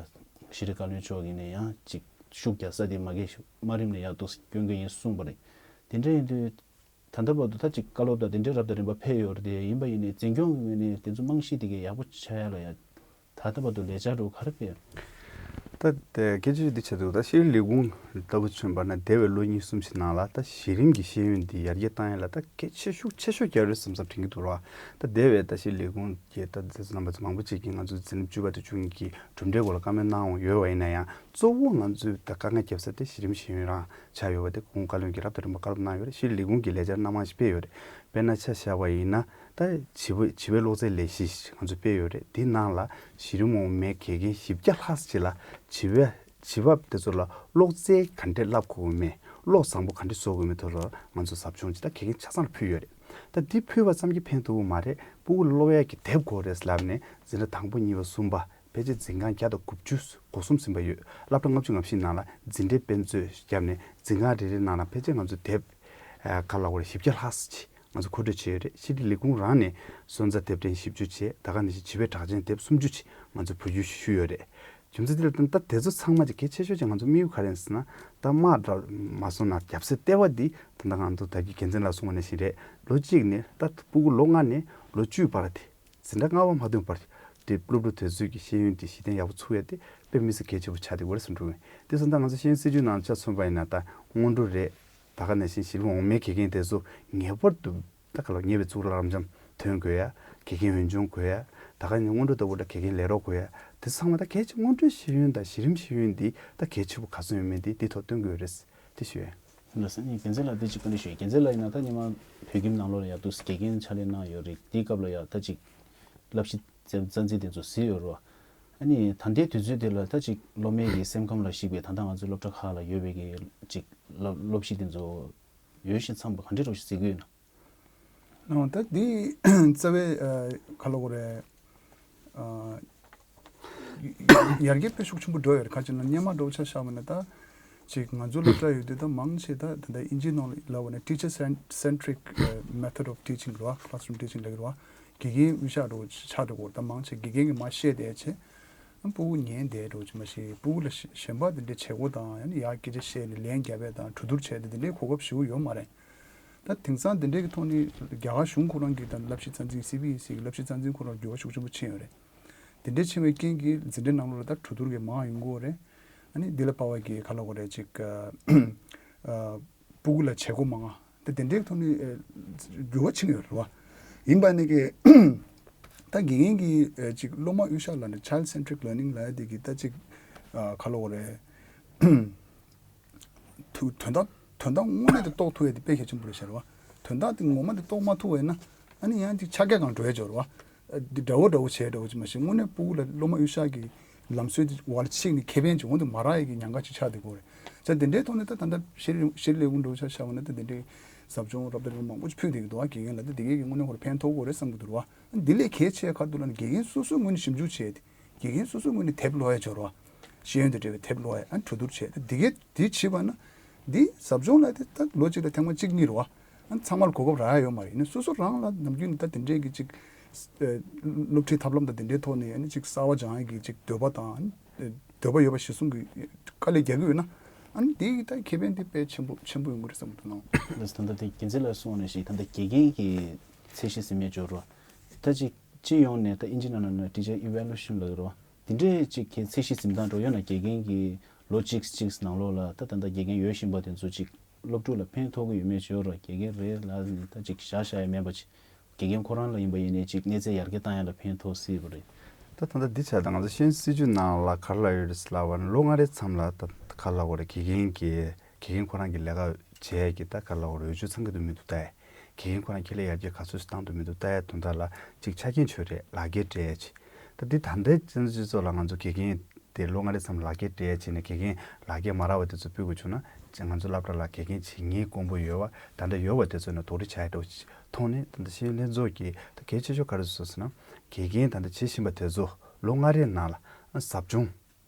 ཤེས་རིག་བཀའ་བློན་མཆོག་གིས་ནས་ཡང་ཅིག་ཤུགས་རྒྱག་ས་དེ་མ་གི་མ་རིམ་ནས་ཡ་འདུག་སྐྱོན་གྱི་ཡིན་གསུངས་པ་རེད། དེ་འདྲ་ཡིན་དུས་ད་ལྟ་བར་དུ་ད་ཅིག་བཀའ་སློབ་དང་དེ་འདྲའི་རབ་དང་རིམ་པ་ཕེབས་ཡོད་རེད་དེ། ཡིན་པ་ཡིན་ནའི་འཛིན་སྐྱོང་གི་ངོས་ནས་དེ་ཚོ་རྨང་གཞི་དེ་གའི་ཡག་པོ་ཆགས་ཡ་ལ་ཡ་ ད་ལྟ་བར་དུ་ལས་འཆར་རུ་ག་རེ་སྤེལ། ད་དེ་སྐད་ཆ་འདི་ཆེད་དུ་ད་ཤེས་རིག་ལས་ཁུངས་ལྟ་བུ་མཚོན་པ་ན་འདས་པའི་ལོ་གཉིས་གསུམ་ཞིག་ནང་ལ་ད་གཞི་རིམ་གྱི་ཤེས་ཡོན་འདི་ཡར་རྒྱས་བཏང་ཡ་ལ་ད་གལ་ཆེ་ཤོས་ཆེ་ཤོས་རྒྱག་རེད་བསམ་བསམ་དྲན་གྱི་འདུག་ར། ད་འདས་པའི་ད་ཤེས་རིག་ལས་ཁུངས་ཀྱི་ད་འཛིན་གྲྭ་རྣམ་པ་ཚོ་མང་པོ་ཅིག་གིས་ང་ཚོ་འཛིན་རིམ་བཅུ་པ་དང་བཅུ་གཉིས་ཀྱི་གྲུབ་འབྲས་སྐོར་ལ་བཀའ་མོལ་གནང་ཡོད་པ་ཡིན་ན་ཡང་གཙོ་བོ་ང་ཚོས་ད་དཀའ་ངལ་བརྒྱབ་ས་དེ་གཞི་རིམ་ཤེས་ཡོན་རང་ཆགས་ཡོད་པ་དེ་སྐུ་ངོ་བཀའ་བློན་གྱིས་རབ་དང་རིམ་པ་བཀའ་སློབ་གནང་ཡོད་རེད། ཤེས་རིག་ལས་ཁུངས་ཀྱི་ལས་འཆར་སྣ་མང་ཞིག་སྤེལ་ཡོད་རེད། དཔེར་ན་ཆ་བཞག་པ་ཡིན་ན། ད་བྱིས་པ་བྱིས་པའི་ཀློག་རྩལ་ལས་གཞི་ཞིག་ང་ཚོས་སྤེལ་ཡོད་རེད། དེའི་ནང་ལ་གཞི་རིམ་འོག་མའི་དགེ་རྒན་བཞི་བརྒྱ་ལྷག་ཅིག་ལ་བྱིས་པ་བྱིས་པ་དེ་ཚོ་ལ་ཀློག་རྩལ་ག་འདྲས་བསླབ་དགོས་མེད། ཀློག་བཟང་པོ་ག་འདྲས་བཟོ་དགོས་མེད་ཐོག་ལ་ང་ཚོ་ཟབ་སྦྱོང་ཅིག་ད་དགེ་རྒན་ཆ་ཚང་ལ་ཕུལ་ཡོད་རེད། ད་འདི་ཕུལ་བ་ཙམ་གྱིས་ཕན་ཐོགས་ཀྱི་མ་རེད། སྤུ་གུ་ལ་ཀློག་ཡག་གི་དེབ་དགོས་རེད་ལབ་ནས་འཛིན་གྲྭ་དང་པོ་གཉིས་པ་གསུམ་པ་ཕལ་ཆེར་འཛིན་ཁང་བརྒྱ་དང་དགུ་བཅུ་གོ་གསུམ་ཟིན་པ་ཡོད། སློབ་གྲྭ་ལྔ་བཅུ་ང་བཞི་ནང་ལ་འཛིན་གྲྭའི་དཔེ་མཛོད་བརྒྱབ་ནས་འཛིན་ཁང་རེ་རེ་ནང་ལ་ཕལ་ཆེར་ང་ཚོ་དེབ་ཨ་ག་ལབ་དགོས་རེད། བཞི་བརྒྱ་ལྷག་ཙམ་ཅིག་ང་ཚོ་མཁོ་སྤྲོད་བྱས་ཡོད་རེད། ཤེས་རིག་ལས་ཁུངས་རང་ནས་སོན་རྩ་དེབ་ཕྲེང་བཞི་བཅུ་བྱས། ད་ག་ནང་བཞིན་བྱིས་པའི་གྲགས་ཅན་དེབ་སུམ་ཅུ་ཅིག་ང་ཚོ་བོད་བསྒྱུར་ཞུས་ཡོད་རེད། རྒྱུ་མཚན་དེ་ལ་བརྟེན་ད་དེ་ཚོ་ཚང་མ་ཅིག་གལ་ཆེ་ཤོས་ཅིག་ང་ཚོ་དམིགས་ཡུལ་ག་རེ་ཡིན་ཟེར་ན། ད་དམག་འདྲ་མ་སོང་ན་རྒྱབ་སའི་ལྟེ་བ་འདི་ད་ལྟ་ང་ཚོ་ད་གི་འགན་འཛིན་ལགས་གསུངས་པ་ནང་བཞིན་རེད། ལོ་གཅིག་ནས་ད་སྤུ་གུ་ལོ་ལྔ་ནས་ལོ་བཅུའི་བར་དེ། འཛིན་གྲྭ་ལྔ་པ་མ་ཐོན་བར་དེ་སློབ་ཕྲུག་དེ་ཚོས་ཀྱི་ཤེས་ཡོན་དེ་གཞི་རྟེན་ཡག་པོ་ཚུགས་ཡ་དེ་དཔེ་མི་སྲིད་གལ་ཆེན་པོ་ཆགས་བསྡད་ཡོད་རེད་བསམ་འགྲོ་གི། དེ་སོང་ཙང་ང་ཚོ་ཤེས་ཡོན་སྲིད་བྱུས་ནང་ཆ་མཚོན་པ་ཡིན་ན་ད་སྔོན་འགྲོ་རེད། ད་ག་ནང་བཞིན་གཞི་རིམ་འོག་མའི་དགེ་རྒན་དེ་ཚོ་ངེས་པར་དུ་ད་ག་ལ་ཉེ་བའི་གཙུག་ལག་རབ་འབྱམས་ཐོན་དགོས་ཡ། དགེ་རྒན་འོས་སྦྱོང་དགོས་ཡ། ད་ག་ནས་སྔོན་འགྲོ་ལྟ་བུ་ལ་དགེ་རྒན་ལས་རོགས་དགོས་ཡ། དེ་ཚང་མ་ད་གལ་ཆེ། སྔོན་འགྲོའི་ཤེས་ཡོན་དང་གཞི་རིམ་ཤེས་ཡོན་འདི་ད་གལ་ཆེ་པོ་ག་ཚོད་ཡོད་མེད་འདི་འདི་ཐོག་སྟོན་དགོས་རེད། དེ་ཞུ་ཡ། ལགས་སོ། ཨ་ནི་རྒྱལ་མཚན་ལགས་འདི་གཅིག་བཀའ་འདྲི་ཞུ་ཡ། རྒྱལ་མཚན་ལགས་ཡིན་ན་ད་སྔོན་མ་བོད་ཁྱིམ་ནང་ལོགས་ལ་ཡ་འདུག་དགེ་རྒན་ཕྱག་ལས་གནང་ཡོད་རེད། དེའི་སྐབས་ལ་ཡ་ད་ཅིག་བསླབ་གཞི་རྩ་འཛིན་དེ་ཚོ་གཟིགས་ཡོད་རེད་བ། ཨ་ནི་ད་ལྟའི་དུས་ཚོད་དེ་ལ་ད་ཅིག་སློབ་མའི་གི་སེམས་ཁམས་ལ་གཞིགས་པའི་ད་ལྟ་ང་ཚོའི་སློབ་གྲྭ་ཁག་ལ་ཡོད་པའི་གི་ཅིག་སློབ་སློབ་གཞི་དེ་ཚོ་ཡོད་བཞིན་འཚམས་པ་ག་འདྲ་འདྲ་ཞིག་གཟིགས་ཀྱི་ཡོད་ན། ཨོ་ད་འདི་རྩ་བའི་ཨ་ག་ལབ་དགོས་རེད། ཨ་ཡར་རྒྱས་དཔེ་ཤུགས་ཆེན་པོ་འགྲོ་ཡོད་རེད། ག་ཅི་ན་སྔོན་མ་འདྲ་བོ་ཆ་བཞག་པ་ན་ད་ཅིག་ང་ཚོ་སློབ་གྲྭ་ཡོད་དུས་ད་མང་ཆེ་ད་ད་ལྟ་ཨིན་ཇིའི་ནང་ལ་ལབ་པ་ན་teacher centric method of teaching རེད་བ། classroom teaching ལབ་ཀྱི་རེད་བ། དགེ་རྒན་དབུས་ཤག་འདྲ་བོ་ཆགས་འགྲོ་གི་རེད། ད་མང་ཆེ་དགེ་རྒན་གྱིས་མར་བཤད་བསྡད་བྱས། ཨ་སྤུ་གུ་ཉན་བསྡད་འགྲོ་ཅིག་མ་གཞི་སྤུ་གུ་ལ་ཞེན་པ་དེ་འདྲའི་བྱེད་སྒོ་དང་ཡང་ན་ཡར་སྐད་ཆ་བཤད་ནས་ལན་རྒྱབ་པ་དང་གྲོས་བསྡུར་བྱས་ཏེ་དེ་འདྲའི་གོ་སྐབས་ཞེ་པོ་ཡོད་མ་རེད། ད་དེང་སང་དེ་འདྲའི་གི་ཐོག་ནས་རྒྱ་གར་གཞུང་ཁོ་རང་གི་ད་བསླབ་གཞི་རྩ་འཛིན་སི་བི་ཨེ་སི་གི་བསླབ་གཞི་རྩ་འཛིན་ཁོ་རང་འགྱུར་བ་ཤུགས་ཆེན་པོ་ཕྱིན་ཡོད་རེད། དེ་འདྲའི་ཕྱིན་པའི་རྐྱེན་གྱིས་འཛིན་གྲྭའི་ནང་ལོགས་ལ་ད་གྲོས་བསྡུར་གྱི་མང་ཡོང་གི་ཡོད་རེད། ཨ་ནི་འདི་ལ་དཔག་པའི་གི་ག་ལབ་དགོས་རེད་ཅིག་ཨ་སྤུ་གུ་ལ་བྱེད་སྒོ་མང་ང་། ད་དེ་འདྲའི་ཐོག་ནས་ཨ་འགྱུར་བ་ཕྱིན་ཡོད་རེད་བ། ཡིན་པ་ནི་གི་ད་དགེ་རྒན་གྱིས་ཨ་ཅིག་སློབ་མ་དབུས་ཤག་ལབ་ནས་child centric learning ལབ་ཡ་དེ་གི་ད་ཅིག་ཨ་ག་ལབ་དགོས་རེད། དུ་དོན་དག་དོན་དག་དངོས་གནས་དེ་རྟོགས་ཐུབ་ཡ་དེ་དཔེ་གལ་ཆེན་པོ་རེད་ཤག་རེད་བ། དོན་དག་དེ་ངོ་མ་དེ་རྟོགས་མ་ཐུབ་པ་ཡིན་ན་ཨ་ནི་ཡང་ཅིག་ཆག་སྐྱག་སྒང་འགྲོ་ཡ་ཅིག་ཡོད་རེད་བ། འདི་འདྲ་བོ་འདྲ་བོ་བྱས་འདྲ་བོ་ཅིག་མ་གཞི་དངོས་གནས་སྤུ་གུ་ལ་སློབ་མ་དབུས་ཤག་གི་ལམ་སྲོལ་དེ་བར་ཕྱིན་ནས་ཁེ་ཕན་ཅིག་འོང་དུ་མ་རག་ཡ་གི་ཉེན་ཁ་ཅིག་ཆགས་བསྡད་ཀྱི་ཡོད་རེད། ཙང་དེ་འདྲའི་ཐོག་ནས་ད་ད་ལྟ་ཤེས་རིག་ཤེས་རིག་ལས་ཁུངས་འདྲ་བོ་ཆ་བཞག་པ་ན་ད་དེ་འདྲའི་ཟབ་སྦྱོང་རབ་དང་རིམ་པ་མང་པོ་ཅིག་ཕུལ་བསྡད་ཀྱི་འདུག་བ། དགེ་རྒན་ལ་ད་དེ་གས་ཀྱི་དངོས་གནས་ཁོ་རང་ཕན་ཐོགས་ཀྱི་ཡོད་རེད་བསམ་གྱི་འདུག་རེད་བ། འདི་ལས་གལ་ཆེ་ཁ་ཐུག་ལ་ནི་དགེ་རྒན་སོ་སོའི་ངོས་ནས་ཞིབ་འཇུག་བྱས་ཏེ་དགེ་རྒན་སོ་སོའི་ངོས་ནས་དེབ་ཀློག་ཡ་ཅིག་ཡོད་རེད་བ། ཤེས་ཡོན་དང་འབྲེལ་བའི་དེབ་ཀློག་ཡ་ཨ་གྲོས་བསྡུར་བྱས་ད་དེ་གས་དེ་བྱས་པ་ན་འདི་ཟབ་སྦྱོང་ལ་དེ་ད་ལོ་གཅིག་ལ་ཐེངས་མ་གཅིག་གཉིས་རེད་བ། ཨ་ཚང་མ་ལ་གོ་སྐབས་རག་ཡ་ཡོད་མ་རེད། ཡིན་ན་སོ་སོ་རང་ལ་ནམ་རྒྱུན་ནས་ད་དེ་འདྲའི་གི་ཅིག་ཨ་སློབ་ཁྲིད་ཐབས་ལམ་དང་དེ་འདྲའི་ཐོག་ནས་ཨ་ནི་ཅིག་གསར་པ་སྦྱང་ཡ་གི་ཅིག་འདོད་པ་དང་ཨ་ནི་འདོད་པ་ཡོད་པ་གཞིར་བཟུང་གི་དཀའ་ལས་རྒྱག་གི་ཡོད་ན་ཨ་ནི་དེ་གི་ད་ཁེ་ཕན་དེ་དཔེ་ཆེན་པོ་ཆེན་པོ་ཡོང་གི་རེད་བསམ་གྱི་འདུག་ནོ། ལགས་སོ། ད་ལྟ་དེ་རྒྱལ་མཚན་ལགས་གསུངས་པ་ནང་བཞིན་ད་ལྟ་དགེ་རྒན་གྱི་ཚད་གཞི་ཟིན་མེད་འབྱོར་རོ། ད་ཅིག་སྤྱི་ཡོངས་ནས་ད་ཨིན་ཇི་ནང་ན་teacher evaluation ལབ་རོ། དེ་འདྲའི་ཅིག་གི་ཚད་གཞི་ཟིན་སྟངས་འགྲོ་ཡོད་ན་དགེ་རྒན་གྱི་ལོ་གཅིག་གཅིག་ནང་ལོགས་ལ་ད་ད་ལྟ་དགེ་རྒན་ཡོད་བཞིན་པ་དེ་ཚོ་ཅིག་སློབ་ཕྲུག་ལ་ཕན་ཐོགས་ཀྱི་ཡོད་མེད་བརྗོད་རོགས། དགེ་རྒན་རེད་ལབ་ནས་ད་ཅིག་བཞག་བཞག་ཡ་མེད་པ་ཅིག་དགེ་རྒན་ཁོ་རང་ལ་ཡིན་པ་ཡིན་ནའི་ཅིག་གནས་ཚད་ཡར་རྒྱས་བཏང་ཡ་ལ་ཕན་ཐོགས་སྲིད་པ་རེད། ད་ད་ལྟ་འདི་ཆ་ད་ང་ཚོ་ཤེས་ཡོན་སྲིད་བྱུས་ནང་ལ་ག་རེ་ལབ་ཡོད་རེད་ཟེར་ལབ་པ་ན་ལོ་ལྔ་རེའི་མཚམས་ལ་ད་ག་རེ་ལབ་དགོས་རེད། དགེ་རྒན་གྱི་དགེ་རྒན་ཁོ་རང་གི་ལས་ཀ་བྱེད་ཡ་གི་ད་ག་རེ་ལབ་དགོས་རེད། འོས་ཆོས་ཚང་གི་འདུག་མི་འདུག་ལྟ་ཡ། དགེ་རྒན་ཁོ་རང་ཁྱེད་ལ་ཡར་རྒྱས་ག་ཚོད་ཞིག་བཏང་འདུག་མི་འདུག་ལྟ་ཡ་དོན་དག་ལ་ཅིག་ཆ་རྐྱེན་ཆོད་རེད། ལག་འཁྱེར་སྤྲད་ཡ་ཅིག་ད་འདི་ད་ལྟའི་སྤྱི་ཚོགས་ལ་ང་ཚོ་དགེ་རྒན་དེ་ལོ་ལྔ་རེའི་མཚམས་ལག་འཁྱེར་སྤྲད་ཡ་བྱས་ནས་དགེ་རྒན་ལག་འཁྱེར་མ་རག་པ་དེ་ཚོ་ཕུལ་དགོས་བྱུང་ན་ཅིག་ང་ཚོ་སློབ་གྲྭ་ལ་དགེ་རྒན་བྱེད་མཁན་དཀོན་པོ་ཡོད་པ་ད་ལྟ་ཡོད་པ་དེ་ཚོ་ནས་དོགས་འདྲི་བྱ་ཡ་འདྲ་བོ་ཅིག་མཐོང་ནས་ད་ལྟ་ཤེས་ཡོན་ལྷན་ཚོགས་ཀྱིས་ད་གལ་ཆེ་ཤོས་ག་རེ་བཟོས་སོང་ཟེར་ན་དགེ་རྒན་ད་ལྟ་བྱེད་བཞིན་པ་དེ་ཚོ་ལོ་ལྔ་རེའི་ནང་ལ་ཟབ་སྦྱོང་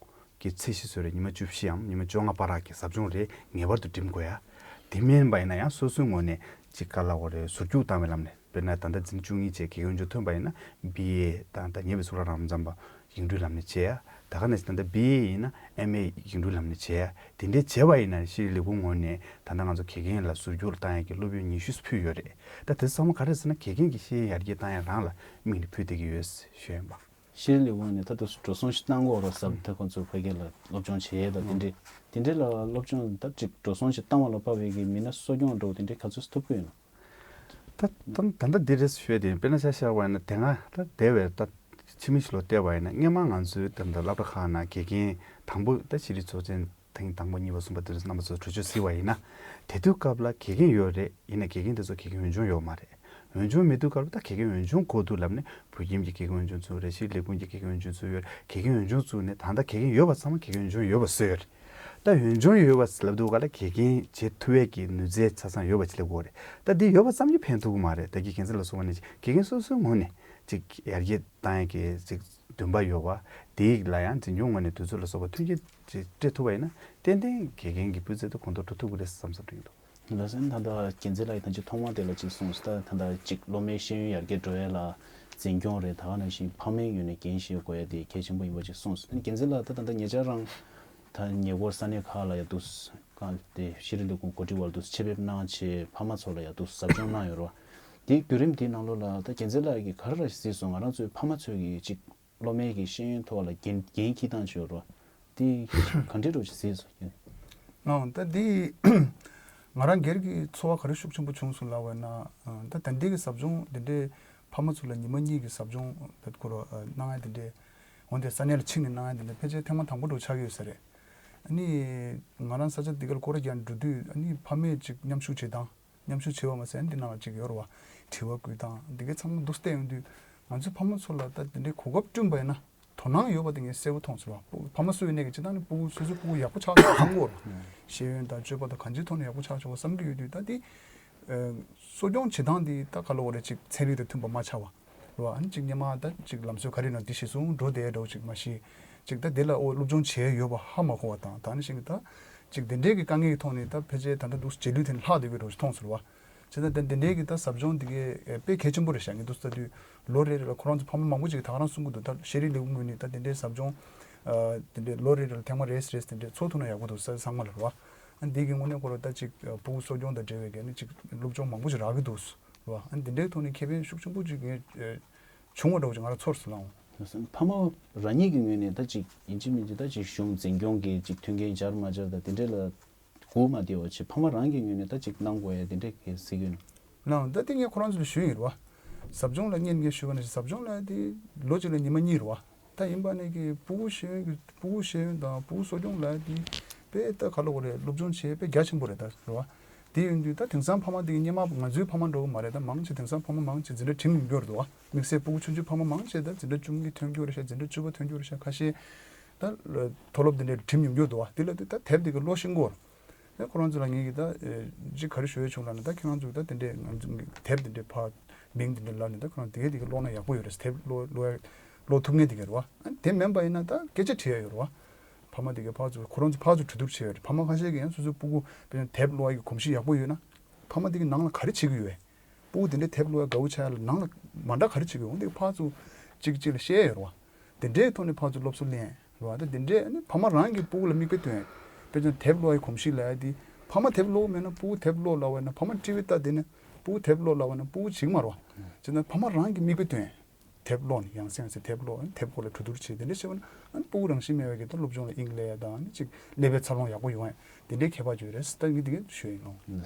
གི་ཚད་གཞི་བཟོས་རེད། ཉི་མ་བཅུ་བཞི་འམ་ཉི་མ་བཅོ་ལྔ་བར་གྱི་ཟབ་སྦྱོང་རེ་ངེས་པར་དུ་འགྲིམ་དགོས་ཡ། དེ་མིན་པ་ཡིན་ན་ཡང་སོ་སོའི་ངོས་ནས་ཅིག་ག་རེ་ལབ་དགོས་རེད། ཟུར་རྒྱུགས་བཏང་བའི་ལམ་ནས་དཔེར་ན་ད་ལྟ་འཛིན་བཅུ་གཉིས་བྱས་དགེ་རྒན་འོས་སྦྱོང་ཐོན་པ་ཡིན་ན་བི་ཨེ་དང་ད་ཉེ་བའི་གཙུག་ལག་རབ་འབྱམས་པ་ཡིག་འབྲུའི་ལམ་ནས་བྱས་ཡ། ད་ག་ནང་བཞིན་ད་ལྟ་བི་ཨེ་ཡིན་ན་ཨེམ་ཨེ་ཡིག་འབྲུའི་ལམ་ནས་བྱས་ཡ། དེ་འདྲའི་བྱས་པ་ཡིན་ན་ཤེས་རིག་ལས་ཁུངས་ངོས་ནས་ད་ལྟ་ང་ཚོ་དགེ་རྒན་ལ་ཟུར་རྒྱུགས་བཏང་ཡ་གི་སློབ་ཡོན་ཉི་ཤུ་ཕུལ་ཡོད་རེད། ད་དེ་ཚང་མ་ག་རེ་ཟེར་ན་དགེ་རྒན་གྱི་ཤེས་ཡོན་ཡར་རྒྱས་བཏང་ཡ་རང་ལ་དམིགས་ནས་ཕུལ་བསྡད་ཀྱི་ཡོད་ཞུ་ཡ་ཡིན་པ། ཤེས་རིག་ལས་ཁུངས་ནས་ད་དུ་འགྲོ་སོང་ཞིག་བཏང་དགོས་རེད་ཟེར། ད་ཁོང་ཚོ་ཕ་གི་ལ་སློབ་སྦྱོང་བྱེད་ཡས་དང་དེ་འདྲས་དེ་འདྲས་ལ་སློབ་སྦྱོང་ད་ཅིག་འགྲོ་སོང་ཞིག་བཏང་བ་ལ་དཔག་པའི་གི་མི་སྣ་གསོ་སྐྱོང་འགྲོ་དེ་འདྲས་ག་ཚོད་ཐུབ་ཀྱི་ཡོད་ན། ད་ད་ད་ལྟ་འདི་རེད་ཞུས་ཏེ་དཔེར་ན་ཆ་བཞག་པ་ཡིན་ན་དེ་སྔ་ད་དེ་བས་ད་ཕྱི་མི་ཞིག་ལ་བལྟས་པ་ཡིན་ན་སྔོན་མ་ང་ཚོའི་ད་ལྟ་སློབ་གྲྭ་ཁག་ནང་དགེ་རྒན་དང་པོ་ད་ཤེས་རིག་ཚོགས་ཆེན་ཐེངས་དང་པོ་གཉིས་པ་གསུམ་པ་དེ་ཚོ་རྣམ་པ་ཚོ་གྲོས་ཆོད་གཟིགས་པ་ཡིན་ན། དེ་དུས་སྐབས་ལ་དགེ་རྒན་ཡོད་རེད། ཡིན་ན་དགེ་རྒན་དེ་ཚོ་དགེ་རྒན་འོས་སྦྱོང་ཡོད་མ་རེད། འོས་སྦྱོང་མེད་དུས་སྐབས་ལ་ད་དགེ་རྒན་འོས་སྦྱོང་དགོས་འདུག་ལབ་ནས་བོད་ཁྱིམ་གྱི་དགེ་རྒན་འོས་སྦྱོང་ཚུགས་རེད། ཤེས་རིག་ལས་ཁུངས་ཀྱི་དགེ་རྒན་འོས་སྦྱོང་ཚུགས་ཡོད་རེད། དགེ་རྒན་འོས་སྦྱོང་བཙུགས་ནས་ད་ལྟ་དགེ་རྒན་ཡོད་པ་ཚང་མ་དགེ་རྒན་འོས་སྦྱོང་ཡོད་པ་བཟོས་ཡོད་རེད། ད་འོས་སྦྱོང་ཡོད་པ་ལབ་དུས་ག་ལ་དགེ་རྒན་བྱེད་ཐུབ་པའི་གི་ནུས་རྩལ་ཆ་ཚང་ཡོད་པ་ཅིག་ལབ་དགོས་རེད། ད་འདི་ཡོད་པ་ཙམ་གྱིས་ཕན་ཐོགས་ཀྱི་མ་རེད། ད་གི་རྒན་ཚེ་ལ་སོགས་པ་ནས་དགེ་རྒན་སོ་སོའི་ངོས་ནས་ཅིག་ཡར་རྒྱས་བཏང་ཡས་ཀྱི་ཅིག་འདུན་པ་ཡོད་པ། དེ་ལ་ཡང་འཛིན་སྐྱོང་ངོས་ནས་དུས་ཚོད་ལ་སོགས་པ་མཐུན་རྐྱེན་ཅིག་སྤྲད་ཐུབ་པ་ཡིན་ན་ཏན་ཏན་དགེ་རྒན་གྱི་སྤུས་ཚད་དེ་གོང་མཐོར་འགྲོ་ཐུབ་ཀྱི་རེད་བསམ་བསམ་དྲན་གྱི་འདུག་ལགས་སོ། ད་ལྟ་རྒན་ཚེ་ལགས་ཀྱིས་ད་ཅིག་ཐོག་མ་དེ་ལ་ཅིག་གསུངས་སོང་། ད་ད་ལྟ་ཅིག་སློབ་མའི་ཤེས་ཡོན་ཡར་རྒྱས་འགྲོ་ཡས་ལ་འཛིན་སྐྱོང་རེད། ད་ག་ནང་བཞིན་ཕ་མའི་ངོས་ནས་འགན་བཞེས་དགོས་ཡས་དེ་གལ་ཆེན་པོ་ཡིན་པ་ཅིག་གསུངས་སོང་། ད་རྒན་ཚེ་ལགས་ད་ད་ལྟ་ཉེ་ཆར་རང་ད་ཉེ་འཁོར་ས་གནས་ཁག་ལ་ཡ་འདུག་གང་དེ་ཤེས་རིག་ལས་ཁུངས་འགོ་ཁྲིད་པ་ལ་འདུག་ཆེད་ཕེབས་གནང་བྱས་ཕ་མ་ཚོ་ལ་ཡ་འདུག་ཟབ་སྦྱོང་གནང་ཡོད་རེད་བ། དེའི་བརྒྱུད་རིམ་དེའི་ནང་ལོགས་ལ་ད་རྒན་ཚེ་ལགས་ཀྱིས་ག་རེ་རེ་གཟིགས་སོང་། ང་རང་ཚོའི་ཕ་མ་ཚོས་ཀྱིས་ཅིག་སློབ་མའི་གི་ཤེས་ཡོན་ཐོག་ལ་འགན་འགན་འཁྱེར་སྟངས་ཅིག་ཡོད་རེད་བ། དེ་ག་འདྲ་འདྲ་ཅིག་གཟིགས་སོང་། ཨང་། ད་འདི་ང་རང་སྒེར་གྱི་ཚོར་བ་ག་རེ་ཤུགས་ཆེན་པོ་བྱུང་སོང་ལབ་པ་ཡིན་ན། ཨ། ད་ད་ལྟའི་གི་ཟབ་སྦྱོང་འདི་འདྲའི་ཕ་མ་ཚོ་ལ་ཉི་མ་གཉིས་ཀྱི་ཟབ་སྦྱོང་བེད་སྐོར་གནང་ཡ་འདི་འདྲའི་འོན་ཏེ་ས་གནས་ལ་ཕྱིན་ནས་གནང་ཡ་འདི་འདྲ་ཕལ་ཆེར་ཐེངས་མ་དང་པོ་འདྲ་ཆགས་ཀྱི་ཡོད་ས་རེད། ཨ་ནི་ང་རང་ས་ཆ་འདི་ག་ལ་སྐོར་ར་རྒྱག་འགྲོ་དུས་ཨ་ནི་ཕ་མས་ཅིག་མཉམ་ཞུགས་བྱེད་སྟངས། མཉམ་ཞུགས་བྱས་པ་མ་ཟད་འདི་ནང་ལ་ཅིག་ཡོད་རེད་བ། དྲི་བ་བཀོད་སྟངས་འདི་གའི་ཚང་མ་འདུག་བལྟས་ཡོང་དུས་ང་ཚོའི་ཕ་མ་ཚོ་ལ་ད་འདི་འདྲའི་གོ་སྐབས་བསྐྲུན་པ་ཡིན་ན་དོ་སྣང་ཡོད་པ་དེ་ངས་གསལ་པོ་མཐོང་སོང་བ། ཕ་མ་སུ་ཡིན་ནའི་གི་སྤྱིར་བཏང་ནས་སྤུ་གུ་སོ་སོའི་སྤུ་གུ་ཡག་པོ་ཆགས་ཡོང་བསམ་གྱི་ཡོད་རེད་བ། ཤེས་ཡོན་དང་སྤྱོད་པ་དང་གང་ཅིའི་ཐོག་ནས་ཡག་པོ་ཆགས་ཆོག་བསམ་གྱི་ཡོད་དུས་ད་འདི་གསོ་སྐྱོང་བྱེད་སྟངས་འདི་ད་ག་ལ་འོ་རེད། ཅིག་ཚན་རིག་དང་མཐུན་པ་མ་ཆགས་པ། རེད་བ། ཨ་ནི་གཅིག་སྔོན་མ་ད་གཅིག་ལམ་སྲོལ་ག་རེ་ཡིན་ན་དེ་གཞིར་བཟུང་འགྲོ་བསྡད་འདྲ་བོ་ཅིག་མ་གཞི། གཅིག་ད་དེ་ལ་ཨོ་སློབ་སྦྱོང་བྱས་ཡོད་པ་ཧ་མ་གོ་བ་དང་། ད་ནི་ཤིང་གི་ད་གཅིག་དེ་འདྲའི་གི་དཀའ་ངལ་གྱི་ཐོག་ནས་ད་ཕལ་ཆེར་ད་ལྟ་འདུག་རྗེས་ལུས་དེ་ནི་ལྷག་བསྡད་པའི་འདྲ་བོ་ཅིག་མཐོང་སོང་རེད་བ། བྱས་ཙང་ད་དེ་འདྲའི་གི་ད་ཟབ་སྦྱོང་དེ་གའི་དཔེ་གལ་ཆེན་པོ་རེད་ཤག་ངས་འདུག་ལྟ་དུས་ལོ་རེ་རེ་ལ་ཁོ་རང་ཚོ་ཕ་མ་མང་པོ་ཅིག་གིས་ད་ག་རང་གསུང་གི་འདུག་ད་ཤེས་རིག་ལས་ཁུངས་ངོས་ནས་ད་དེ་འདྲའི་ཟབ་སྦྱོང་དེ་འདྲའི་ལོ་རེ་རེ་ལ་ཐེངས་མ་རེ་རེ་དེ་འདྲའི་ཚོགས་ཐུབ་ན་ཡག་པོ་འདུག་ས་ཚང་མ་ལ་རེད་བ། ཨ་ནི་དེ་གི་དངོས་གནས་ཁོ་རང་ད་ཅིག་ཕྲུ་གུ་གསོ་སྐྱོང་དང་འབྲེལ་བའི་གི་ནི་ཅིག་སློབ་སྦྱོང་མང་པོ་ཅིག་རག་གི་འདུག་རེད་བ། ཨ་ནི་དེ་འདྲའི་ཐོག་ནས་ཁེ་ཕན་ཤུགས་ཆེན་པོ་ཅིག་ངས་ཨེ་བྱུང་བ་འདྲ་བོ་ཅིག་ང་རང་ཚོར་སོང་ལགས། ཕ་མ་རང་ཉིད་ཀྱི་ངོས་ནས་ད་ཅིག་ཡིན་གཅིག་མིན་གཅིག་ད་ཅིག་གཞུང་འཛིན་སྐྱོང་གི་ཅིག་མཐུན་རྐྱེན་སྦྱར་མ་སྦྱར་ད་དེ་འདྲ་ལ་སྒུག་མ་བསྡད་པ་བྱས་ཕ་མ་རང་གི་ངོས་ནས་ད་ཅིག་གནང་དགོས་ཡ་དེ་འདྲ་གི་གཟིགས་ཡོད་ན། ལགས། ད་དེ་ངས་ཁོ་རང་ཚོ་ལ་ཞུས་ཡིན་རེད་བ། ཟབ་སྦྱོང་ལ་སྔོན་ངས་ཞུས་པ་ནང་བཞིན་ཟབ་སྦྱོང་ལ་དེ་ལོ་གཅིག་ལ་ཉི་མ་གཉིས་རེད་བ། ད་ཡིན་པ་ནས་ཀྱི་ཕྲུ་གུ་ཤེས་ཡོན་གྱི་ཕྲུ་གུ་ཤེས་ཡོན་དང་ཕྲུ་གུ་གསོ་སྐྱོང་ལ་དེ་དཔེ་ད་ག་ལ་འོ་རེད། སློབ་སྦྱོང་བྱེད་དཔེ་རྒྱ་ཆེན་པོ་རེད་ད་རེད་བ། དེ་ཡིན་དུས་ད་དེང་སང་ཕ་མ་དེ་གི་སྔོན་མ་ང་ཚོའི་ཕ་མ་འདྲ་བོ་མ་རེད། ད་མང་ཆེ་དེང་སང་ཕ་མ་མང་ཆེ་འཛིན་གྲྭ་ཁྲིམས་ཡོང་རྒྱུ་རེད་འདུག་བ། དམིགས་བསལ་ཕྲུ་གུ་ཆུང་ཆུང་ཕ་མ་མང་ཆེ་ད་འཛིན་གྲྭ་བཅུ་གཉིས་ཐོན་རྒྱུ་རེད་ཤག་འཛིན་གྲྭ་བཅུ་པ་ཐོན་རྒྱུ་རེད་ཤག་ཁ་ཤས་ད་མཐོ་སློབ་དེ་འདྲའི་ཁྲིམས་ཡོང་རྒྱུ་འདུག་བ། དེ་ལ་དེ་ད་དེབ་དེ་གི་ཀློག་ཤེས་ཀྱི་ཡོད་རེད། ད་ཁོ་རང་ཚོ་ལ་ངེད་ཀྱིས་ད་ཅིག་ག་རེ་ཞུ་ཡས་བྱུང་ལབ་ན། ད་ཁྱེད་རང་ཚོས་ད་དེ་འདྲའི་ང་ཚོ་གི་དེབ་དེ་འདྲའི་ཕར་མིང་དེ་འདྲ་ལབ་ནས་ད་ཁོ་རང་དེ་གས་དེ་གས་ཀློག་ན་ཡག་པོ་ཡོད་རེད། དེབ་ཀློག་ཀློག་ཀློག་ཐུབ་མཁན་དེ་གས་རེད་བ། ཨ་ནི་དེ་མིན་པ་ཡིན་ན་ད་སྐད་ཆ་དྲི་ཡ་ཡོད་རེད་བ། ཕ་མ་དེ་གས་ཕར་ཚུར་ཁོ་རང་ཚོ་ཕར་ཚུར་གྲོས་བསྡུར་བྱས་ཡོད་རེད། ཕ་མ་ཁ་ཤས་ཀྱིས་ཡང་སོ་སོའི་སྤུ་གུ་དཔེར་ན་དེབ་ཀློག་ཡ་གི་གོམས་གཤིས་ཡག་པོ་ཡོད་ན་ཕ་མ་དེ་གས་ནང་ལ་ག་རེ་བྱེད་ཀྱི་ཡོད། སྤུ་གུ་དེ་འདྲའི་དེབ་ཀློག་ཡ་དགའ་བོ་ཆགས་ཡ་ལ་ནང་ལ་མ་འདྲ་ག་རེ་བྱེད་ཀྱི་ཡོད། འོ་དེ་གས་ཕར་ཚུར་གཅིག་གཅིག་ལ་བཤད་ཡ་ཡོད་རེད་བ། དེ་འདྲའི་ཐོག་ནས་ཕར་ཚུར་སློབ་གསོ་ལེན་རེད་བ། ད་དེ་འདྲའི་ཨ་ནི་ཕ་མ་རང་གི་སྤུ་གུ་ལ་མིག་དཔེ་སྟོན། དཔེ་ཆ་དེབ་ཀློག་ཡའི་གོམས་གཤིས་ལབ་ཡ་དེ་ཕ་མ་དེབ་ཀློག་མེད་ན་སྤུ་གུ་དེབ་ཀློག་ལབ་པ་ཡིན་ན་ཕ་མ་ཊི་ཝི་ལྟ་བསྡད་ནས་སྤུ་གུ་དེབ་ཀློག་ལབ་པ་ན་སྤུ་གུ་བྱེད་ཀྱི་མ་རེད་བ། བྱས་ན་ཕ་མ་རང་གི་མིག་དཔེ་སྟོན། དེབ་ཀློག་ནས་ཡང་སེ་ཡང་སེ་དེབ་ཀློག་དེབ་སྐོར་ལ་གྲོས་བསྡུར་བྱེད། དེ་འདྲ་བྱས་པ་ན་ཨ་ནི་སྤུ་གུ་རང་བཞིན་མེད་པའི་གི་ད་སློབ་སྦྱོང་ལ་དབྱིངས་སླེབས་ཡ་དང་ཨ་ནི་ཅིག་ཀླད་པའི་འཚར་ལོངས་ཡག་པོ་ཡོང་ཡ་དེ་འདྲའི་ཁྱད་པར་ཅིག་ཡོད་རེད། ད་ངས་དེ་གས་ཞུ་ཡིན་ལགས།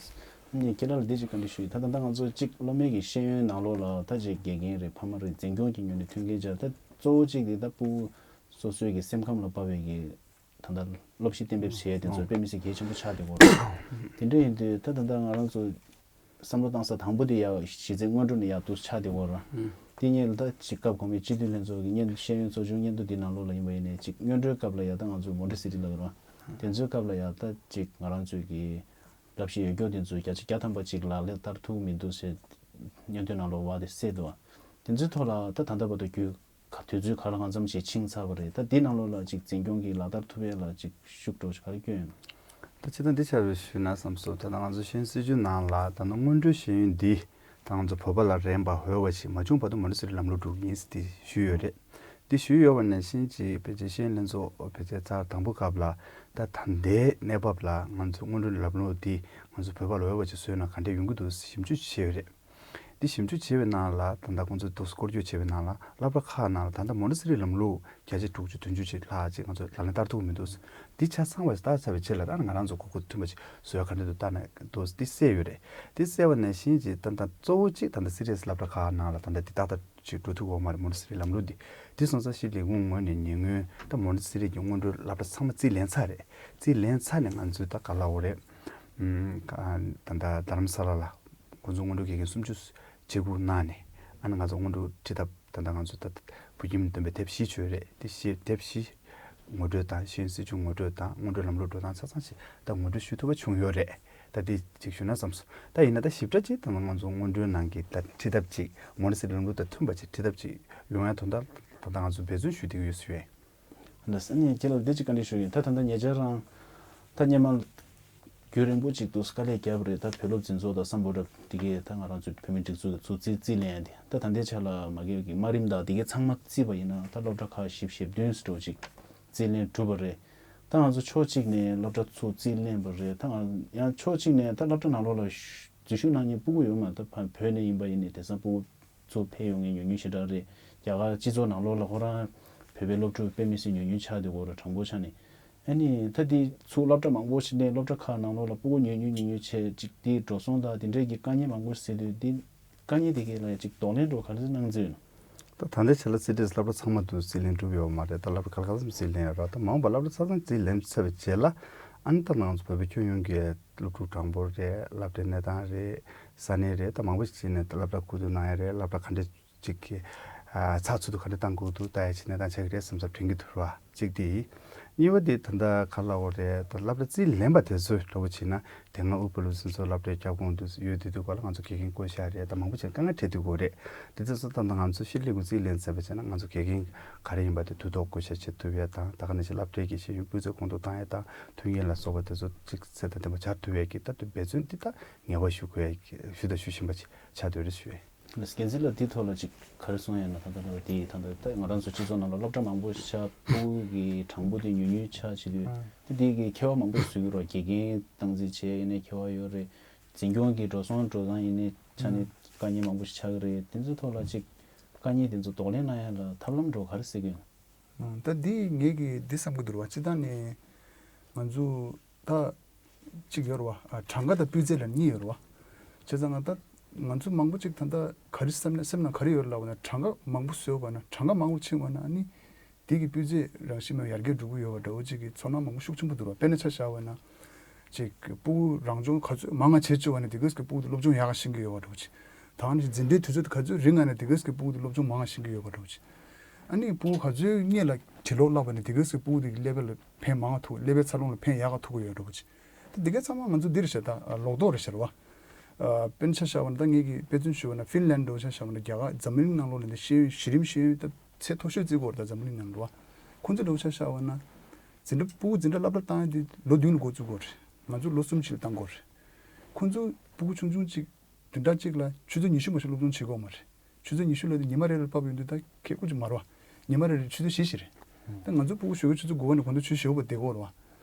ངས་ཁྱེད་རང་ལ་འདི་ཅིག་བཀའ་འདྲི་ཞུ་ཡིན། ད་ད་ལྟ་ང་ཚོ་གཅིག་སློབ་མའི་གི་ཤེས་ཡོན་ནང་ལོགས་ལ་ད་ཅིག་དགེ་རྒན་རེད། ཕ་མ་རེད། འཛིན་སྐྱོང་གི་ངོས་ནས་མཐུན་རྐྱེན་སྦྱར། ད་གཙོ་བོ་གཅིག་དེ་ད་སྤུ་གུ་སོ་སོའི་གི་སེམས་ཁམས་ལ་དཔག་པའི་གི་ད་ལྟ་སློབ་གཞི་གཏན་འབེབས་བྱེད་ཡས་དེ་ཚོ་དཔེ་མི་སྲིད་གལ་ཆེན་པོ་ཆགས་བསྡད་ཡོད་རེད། དེ་འདྲ་ཡིན་དུས་ད་ད་ལྟ་ང་རང་ཚོ་བསམ་བློ་བཏང་ས་དང་པོ་དེ་ཡ་གཞི་རྩའི་སྔོན་འགྲོ་ནས་ཡ་འདུག་ཆགས་བསྡད་ཡོད་རེད། དེ་སྔོན་ལ་ད་ཅིག་སྐབས་གོང་མའི་སྤྱི་འཐུས་ལྷན་ཚོགས་ཀྱི་སྔོན་ཤེས་ཡོན་གཙོ་སྐྱོང་སྔོན་འགྲོ་འདི་ནང་ལོགས་ལ་ཡིན་པ་ཡིན་ནའི་ཅིག་སྔོན་འགྲོའི་སྐབས་ལ་ཡ་ད་ང་ཚོ་མོན་ཊེ་སི་རི་ལ་ཡོད་རེད། དེ་ཚོའི་སྐབས་ལ་ཡ་ད་ཅིག་ང་རང་ཚོའི་གི་གླ་གཞས་ཡོད་རྒྱུ་དེ་ཚོ་བརྒྱ་ཆ་བརྒྱ་ཐམ་པ་ཅིག་ལག་ལེན་བསྟར་ཐུབ་མི་འདུག་ཟེར་སྙན་ཐོའི་ནང་ལོགས་བ་དེ་གསལ་འདུག་དེ་ཚོའི་ཐོག་ལ་ད་ད་ལྟ་བར་དུ་རྒྱུས་ག་དུས་ཚོད་ག་ལ་གང་འཚམ་ཞིག་ཕྱིན་ཚར་བ་རེད། ད་འདི་ནང་ལོགས་ལ་ཅིག་འཛིན་སྐྱོང་གིས་ལག་བསྟར་ཐུབ་ཡས་ལ་ཅིག་ཤུགས་འགྲོ་ཞིག་ག་རེ་སྐྱོན་ཡོད་ན། ད་སྤྱིར་བཏང་འདི་ཆ་བཞག་ཞུས་ན་བསམ་སོང་། ད་ལྟ་ང་ཚོ་ཤེས་ཡོན་སྲིད་བྱུས་ནང་ལ་ད་ལྟ་སྔོན་འགྲོའི་ཤེས་ཡོན་འདི་ད་ང་ཚོ་བོད་པ་ལ་རན་པ་འོས་པ་ཞིག་མ་བྱུང་བར་དུ་མོན་ཊེ་སི་རི་ལམ་ལུགས་འགྲོ་གི་ཡིན་ཟེར་འདི་ཞུས་ཡོད་རེད། འདི་ཞུས་ཡོད་པ་ནང་བཞིན་ཅིག་ཕལ་ཆེར་ཤེས་ཡོན་ལྷན་ཚོགས་ཕལ་ཆེར་ཚར་དང་པོ་སྐབས་ལ་ད་ད་ལྟའི་གནས་བབ་ལ་ང་ཚོ་སྔོན་འགྲོའི་ལམ་ལུགས་འདི་ང་ཚོ་བོད་པ་ལ་འོས་པ་ཅིག་བཟོས་ན་ག་འདྲས་ཡོང་གི་འདུག་ཞིབ་འཇུག་བྱས་ཡོད་རེད། འདི་ཞིབ་འཇུག་བྱས་པའི་ནང་ལ་ད་ལྟ་ཁོང་ཚོས་འདུག་སྐོར་སྐྱོད་བྱས་པའི་ནང་ལ་སློབ་གྲྭ་ཁག་ནང་ལ་ད་ལྟ་མོན་ཊེ་སི་རི་ལམ་ལུགས་བརྒྱ་ཆ་དྲུག་ཅུ་བདུན་ཅུ་ཅིག་ལྷག་ཅིག་ང་ཚོས་ལག་ལེན་བསྟར་ཐུབ་ཀྱི་མི་འདུག་འདི་ཆ་ཚང་བ་ཞིག་བརྟག་ཚར་བའི་རྗེས་ལ་ཨ་ནི་ང་རང་ཚོ་གོ་སྐབས་མཐུན་པ་ཞིག་བཟོ་ཡ་ག་འདྲ་འདུག་བལྟས་ན་འདུག་འདི་གསལ་ཡོད་རེད། འདི་གསལ་བ་ནང་བཞིན་ཅིག་ད་ལྟ་གཙོ་བོ་གཅིག་ད་ལྟ་སི་ཊི་ཨེས་སློབ་གྲྭ་ཁག་ནང་ལ་ད་ལྟ་འདི་ཏག་ཏག་ཅིག་འགྲོ་ཐུབ་ཀྱི་ཡོད་མ་རེད། མོན་ཊེ་སི་རི་ལམ་ལུགས་འདི། འདི་སོང་ཙང་ཤི་ལས་ཁུངས་ངོས་ནས་ཉེ་སྔོན་ད་མོན་ཊེ་སི་རི་གི་སྔོན་འགྲོའི་སློབ་གྲྭ་ཚང་མ་རྩིས་ལེན་ཚར་རེད། རྩིས་ལེན་ཚར་ནས་ང་ཚོས་ད་ག་ལབ་དགོས་རེད། ཨམ། ད་ལྟ་རྡ་རམ་ས་ལ་ལ་ཁོང་ཚོ་སྔོན་འགྲོའི་དགེ་རྒན་སུམ་ཅུ་བྱེད་དགོས་གནང་ནས་ཨ་ནི་ང་ཚོ་སྔོན་འགྲོ་ཁྲིད་ཐབས་ད་ལྟ་ང་ཚོ་ད་བོད་ཁྱིམ་སྡོམ་པའི་དེབ་བཞི་བྱོས་རེད། དེ་བཞི་དེབ་བཞི་ངོ་སྤྲོད་དང་ཤེས་ཡོན་སྲིད་བྱུས་ངོ་སྤྲོད་དང་སྔོན་འགྲོའི་ལམ་ལུགས་འགྲོ་སྟངས་ཆ་ཚང་ཞིག་ད་ངོ་སྤྲོད་ཞུ་ཐུབ་པ་བྱུང་ཡོད་རེད། ད་དེ་ཅིག་ཞུ་ན་བསམ་སོང་། ད་ཡིན་ན་ད་ཞིབ་ཕྲ་ཅིག་ད་ང་ཚོ་སྔོན་འགྲོའི་ནང་གི་ད་ཁྲིད་ཐབས་ཅིག་མོན་ཊེ་སི་རི་ལམ་ལུགས་དང་མཐུན་པ་ཅིག་ཁྲིད་ཐབས་ཅིག་ཡོང་ཡ་དོན་དག་ད་ལྟ་ང་ཚོ་འབད་བརྩོན་ཞུ་བསྡད་ཀྱི་ཡོད་ཟེར་བས། ལགས་སོ། ཨ་ནི་རྒན་ལགས་འདི་ཅིག་བཀའ་འདྲི་ཞུ་ཡིན། ད་ད་ལྟ་ཉེ་ཆར་རང་ད་སྔོན་མ་རྒྱུན་རིང་པོ་ཅིག་ཏུ་དཀའ་ལས་བརྒྱབ་རེད། ད་བོད་སློབ་འཛིན་ཚོགས་དང་སམ་བྷོ་ཊ་འདི་གས་ད་ང་རང་ཚོའི་བོད་མིའི་སྒྲིག་འཛུགས་དང་ཚུར་རྩིས་རྩིས་ལེན་ཡ་འདི་ད་ད་ལྟའི་ཆ་ལ་མ་གི་དམའ་རིམ་དང་འདི་གས་ཚང་མ་བརྩིས་པ་ཡིན་ན་ད་སློབ་གྲྭ་ཁག་བཞི་བཅུ་ཞེ་བདུན་ཙམ་ཅིག་རྩིས་ལེན་གྲུབ་པ་རེད། ད་ང་ཚོ་ཕྱོགས་གཅིག་ནས་སློབ་གྲྭ་ཚུར་རྩིས་ལེན་པ་རེད། ད་ང་ཡང་ཕྱོགས་གཅིག་ནས་ད་སློབ་གྲྭ་ནང་ལོགས་ལ་འཛུལ་ཞུགས་གནང་མཁན་སྤུ་གུ་ཡོད་མ་ད་བོད་ནས་ཡིན་པ་ཡིན་ནའི་དེང་སང་སྤུ་གུ་ཚུར་ཕེབས་ཡོང་མཁན་ཉུང་ཉུང་ཞེ་དྲག་རེད། རྒྱ་གར་སྤྱི་ཚོགས་ནང་ལོགས་ལ་ཁོ་རང་བོད་པའི་སློབ་ཕྲུག་དཔེ་མི་སྲིད་ཉུང་ཉུང་ཆགས་བསྡད་ཡོད་རེད། གྲངས་འབོར་ཆ་ནས། ཨ་ནི་ད་འདི་ཚུར་སློབ་གྲྭ་མང་པོ་ཞིག་ནས་སློབ་གྲྭ་ཁག་ནང་ལོགས་ལ་སྤུ་གུ་ཉུང་ཉུང་ཉུང་ཉུང་བྱས་ཅིག་འདི་འགྲོ་སོང་དང་དེ་འདྲས་ཀྱི་དཀའ་ངལ་མང་པོ་ཟེར་དུས་འདི་དཀའ་ངལ་དེ་གས་ལ་ཅིག་གདོང་ལེན་འགྲོ་ག་རེ་གནང་རྩིས་ཡོད་ན། ད་ད་ལྟའི་ཆ་ལ་སི་ཊི་ཨེས་སློབ་གྲྭ་ཚང་མ་དུ་རྩིས་ལེན་གྲུབ་ཡོད་མ་རེད། ད་སློབ་གྲྭ་ག་ལ་ག་ལ་ཙམ་རྩིས་ལེན་ཡོད་རེད། ད་མ་འོངས་པ་སློབ་གྲྭ་ཆ་ཚང་རྩིས་ལེན་ཚར་བའི་རྗེས་ལ་ཨ་ནི་ད་ང་ཚོ་བོད་པའི་ཁྱོན་ཡོངས་ཀྱི་སློབ་ཕྲུག་གྲངས་འབོར་རེད། སློབ་གྲྭའི་གནས་སྟངས་རེད། ས་གནས་རེད། ད་མང་པོ་ཞིག་ཕྱིན་ནས་ད་སློབ་གྲྭ་བསྐོ་བསྡུ་གནང་ཡ་རེད། སློབ་གྲྭ་ག་འདྲ་ཅིག་གི་ཨ་ཚགས་ཚུད་དུ་ག་འདྲ་གཏང་དགོས་འདུག་ལྟ་ཡ་ཅིག་གནས་སྟངས་ཆགས་ཀྱི་རེད་བསམ་བསམ་དྲན་གྱི་འདུག་ར། གཅིག་དེ་ཡིན། གཉིས་པ་དེ་ད་ལྟ་ག་ལབ་དགོས་རེད། ད་སློབ་གྲྭ་རྩིས་ལེན་པ་དེ་ཚོས་འདྲ་པོ་བྱས་ན་དེ་སྔ་ཨུ་པ་ལུ་སི་ཚོ་སློབ་གྲྭའི་ཁྱབ་ཁོངས་དུ་ཡོད་དེ་དུས་སྐབས་ལ་ང་ཚོ་དགེ་རྒན་བསྐོ་བཞག་རེད། ད་མང་པོ་བྱས་ན་དཀའ་ངལ་འཕྲད་དུས་དགོས་རེད། དེ་ཚོ་ད་ལྟ་ང་ཚོ་ཤི་ལས་ཀུན་རྩིས་ལེན་ཚར་བ་བྱས་ན་ང་ཚོ་དགེ་རྒན་ག་རེ་ཡིན་པ་དེ་དུས་ཐོག་བསྐོ་བཞག་བྱེད་ཐུབ་ཡ་དང་ད་ག་ནང་བཞིན་སློབ་གྲྭའི་དགེ་བཤེས་ཡོན་སྤུས་ཚད་གོང་དུ་བཏང་ཡ་དང་མཐུན་རྐྱེན་ལ་སོགས་པ་དེ་ཚོ་གཅིག་ཚད་དང་ལྡན་པ་བྱ་ཐུབ་ཡ་གི་ད་དུ་འབད་བརྩོན་འདི་ད་ངེས་པར་ཞུ་དགོས་ཡ་གི་ཞུ་དང་ཞུ་བཞིན་པ་ཅིག་ཆགས་སྡོད་རེད་ཞུ་ཡ། འགན་འཛིན་ལགས་འདིའི་ཐོག་ལ་ཅིག་ག་རེ་གསུང་ཡ་ན། ད་ལྟ་ལ་འདི་ད་ལྟ་ད་ང་རང་ཚོ་སྤྱི་ཚོགས་ནང་ལ་སློབ་གྲྭ་མང་པོ་ཞིག་ཆགས་སྤུ་གུ་གི་གྲངས་འབོར་དེ་ཉུང་ཉུང་ཆགས་བྱེད་དུས་ད་འདི་གི་ཁྱད་པར་མང་པོ་བཟོ་གི་རོགས། དགེ་རྒན་སྟངས་འཛིན་བྱེད་ཡིན་ནའི་ཁྱད་པར་ཡོད་རེད། འཛིན་སྐྱོང་གི་འགྲོ་སོང་འགྲོ་སྟངས་ཡིན་ནའི་ཆ་ནས་དཀའ་ངལ་མང་པོ་ཞིག་ཆགས་ཀྱི་རེད། དེ་ཚོའི་ཐོག་ལ་ཅིག་དཀའ་ངལ་དེ་ཚོ་གདོང་ལེན་གནང་ཡ་ལ་ཐབས་ལམ་འགྲོ་ག་རེ་སེལ་གི་ཡོད། ད་འདི་ངས་ཀྱི་འདི་བསམ་གི་འདུག་ར་བ། སྤྱིར་བཏང་ནས་ང་ཚོ་ད་གཅིག་ཡོད་རེད་བ། ཨ་གྲངས་ཀ་དང་སྤུས་ཚད་ལ་གཉིས་ཡོད་རེད་བ། བྱས་ཙང་ང་ད་ང་ཚོ་མང་པོ་ཅིག་ད་ལྟ་ག་རེ་བསམ་ན་སེམས་ནང་ག་རེ་ཡོད་རེད་ལབ་པ་ན་གྲངས་ཀ་མང་པོ་བཟོས་པ་ན་གྲངས་ཀ་མང་པོ་ཕྱིན་པ་ན་ཨ་ནི་དེ་གི་སྤུས་ཚད་རང་བཞིན་མ་ཡར་རྒྱས་འགྲོ་གི་ཡོད་པ་འདྲ་བོ་ཅིག་གི་ཚོར་སྣང་མང་པོ་ཤུགས་ཆེན་པོ་འདུག་རེད་བ། དཔེར་ན་ཆ་བཞག་པ་ན་ཅིག་སྤུ་གུ་རང་སྦྱོང་ག་ཚོད་མང་ང་བྱེད་བཅུག་པ་ན་དེ་གས་ཀྱི་སྤུ་གུ་དེ་སློབ་སྦྱོང་ཡག་ག་ཤེས་ཀྱི་ཡོད་པ་འདྲ་བོ་ཅིག་ད་ནི་འཛིན་གྲྭའི་དུས་ཚོད་དེ་ག་ཚོད་རིང་ང་ན་དེ་གས་ཀྱི་སྤུ་གུ་དེ་སློབ་སྦྱོང་མང་ང་ཤེས་ཀྱི་ཡོད་པ་འདྲ་བོ་ཅིག་ཨ་ནི་སྤུ་གུ་ག་ཚོད་སྔོན་ལ་བྲིས་ཀློག་བསླབས་པ་ནི་དེ་གས་ཀྱི་སྤུ་གུ་དེ་གི་ཀླད་པ་ལ་ཕན་མང་ང་ཐུག་ཀླད་པའི་འཚར་ལོངས་ལ་ཕན་ཡག་ག་ཐུག་གི་ཡོད་འདྲ་བོ་ཅིག་ད་འདི་ག་ཚང་མ་ང་ཚོ་འདི་རེད་ཤག་ད་ལོག་རྟོག་རེད་ཤག་རེད་བ། ཨ་དཔེར་ན་ཆ་བཞག་པ་ན་ད་ངེད་ཀྱིས་དཔེ་མཚོན་ཞུས་པ་ན་ཧྥིན་ལན་འདྲ་བོ་ཆ་བཞག་པ་ན་རྒྱ་གར་འཛམ་གླིང་ནང་ལོགས་ལ་འདི་ཤེས་ཡོན་གཞི་རིམ་ཤེས་ཡོན་ད་ཚད་མཐོ་ཤོས་བརྩི་གི་ཡོད་རེད་ད་འཛམ་གླིང་ནང་ལ་རེད་བ། ཁོང་ཚོ་འདྲ་བོ་ཆ་བཞག་པ་ན་འཛིན་གྲྭ་སྤུ་གུ་འཛིན་གྲྭ་སློབ་གྲྭ་བཏང་ཡ་དེ་ལོ་བདུན་ལ་འགོ་བཙུགས་གི་ཡོད་རེད། ང་ཚོ་ལོ་གསུམ་ཅིག་ལ་བཏང་གི་ཡོད་རེད། ཁོང་ཚོ་སྤུ་གུ་ཆུང་ཆུང་ཅིག་བདུན་ཕྲག་གཅིག་ལ་ཆུ་ཚོད་ཉི་ཤུ་མ་གཏོགས་སློབ་སྦྱོང་བྱེད་ཀྱི་ཡོད་མ་རེད། ཆུ་ཚོད་ཉི་ཤུ་ལ་དེ་ཉི་མ་རེ་ལ་ཕབ་ཡོང་དུས་ད་ཁེ་ཁུ་ཅིག་མ་རེད་བ། ཉི་མ་རེ་རེ་ཆུ་ཚོད་བཞི་བཞི་རེད། ད་ང་ཚོ་སྤུ་གུ་ཞོགས་ཀས་ཆུ་ཚོད་དགུ་པ་ནས་དགོང་དྲོ་ཆུ་ཚོད་བཞི་པ་བསྡད་ཀྱི་ཡོད་རེད་བ།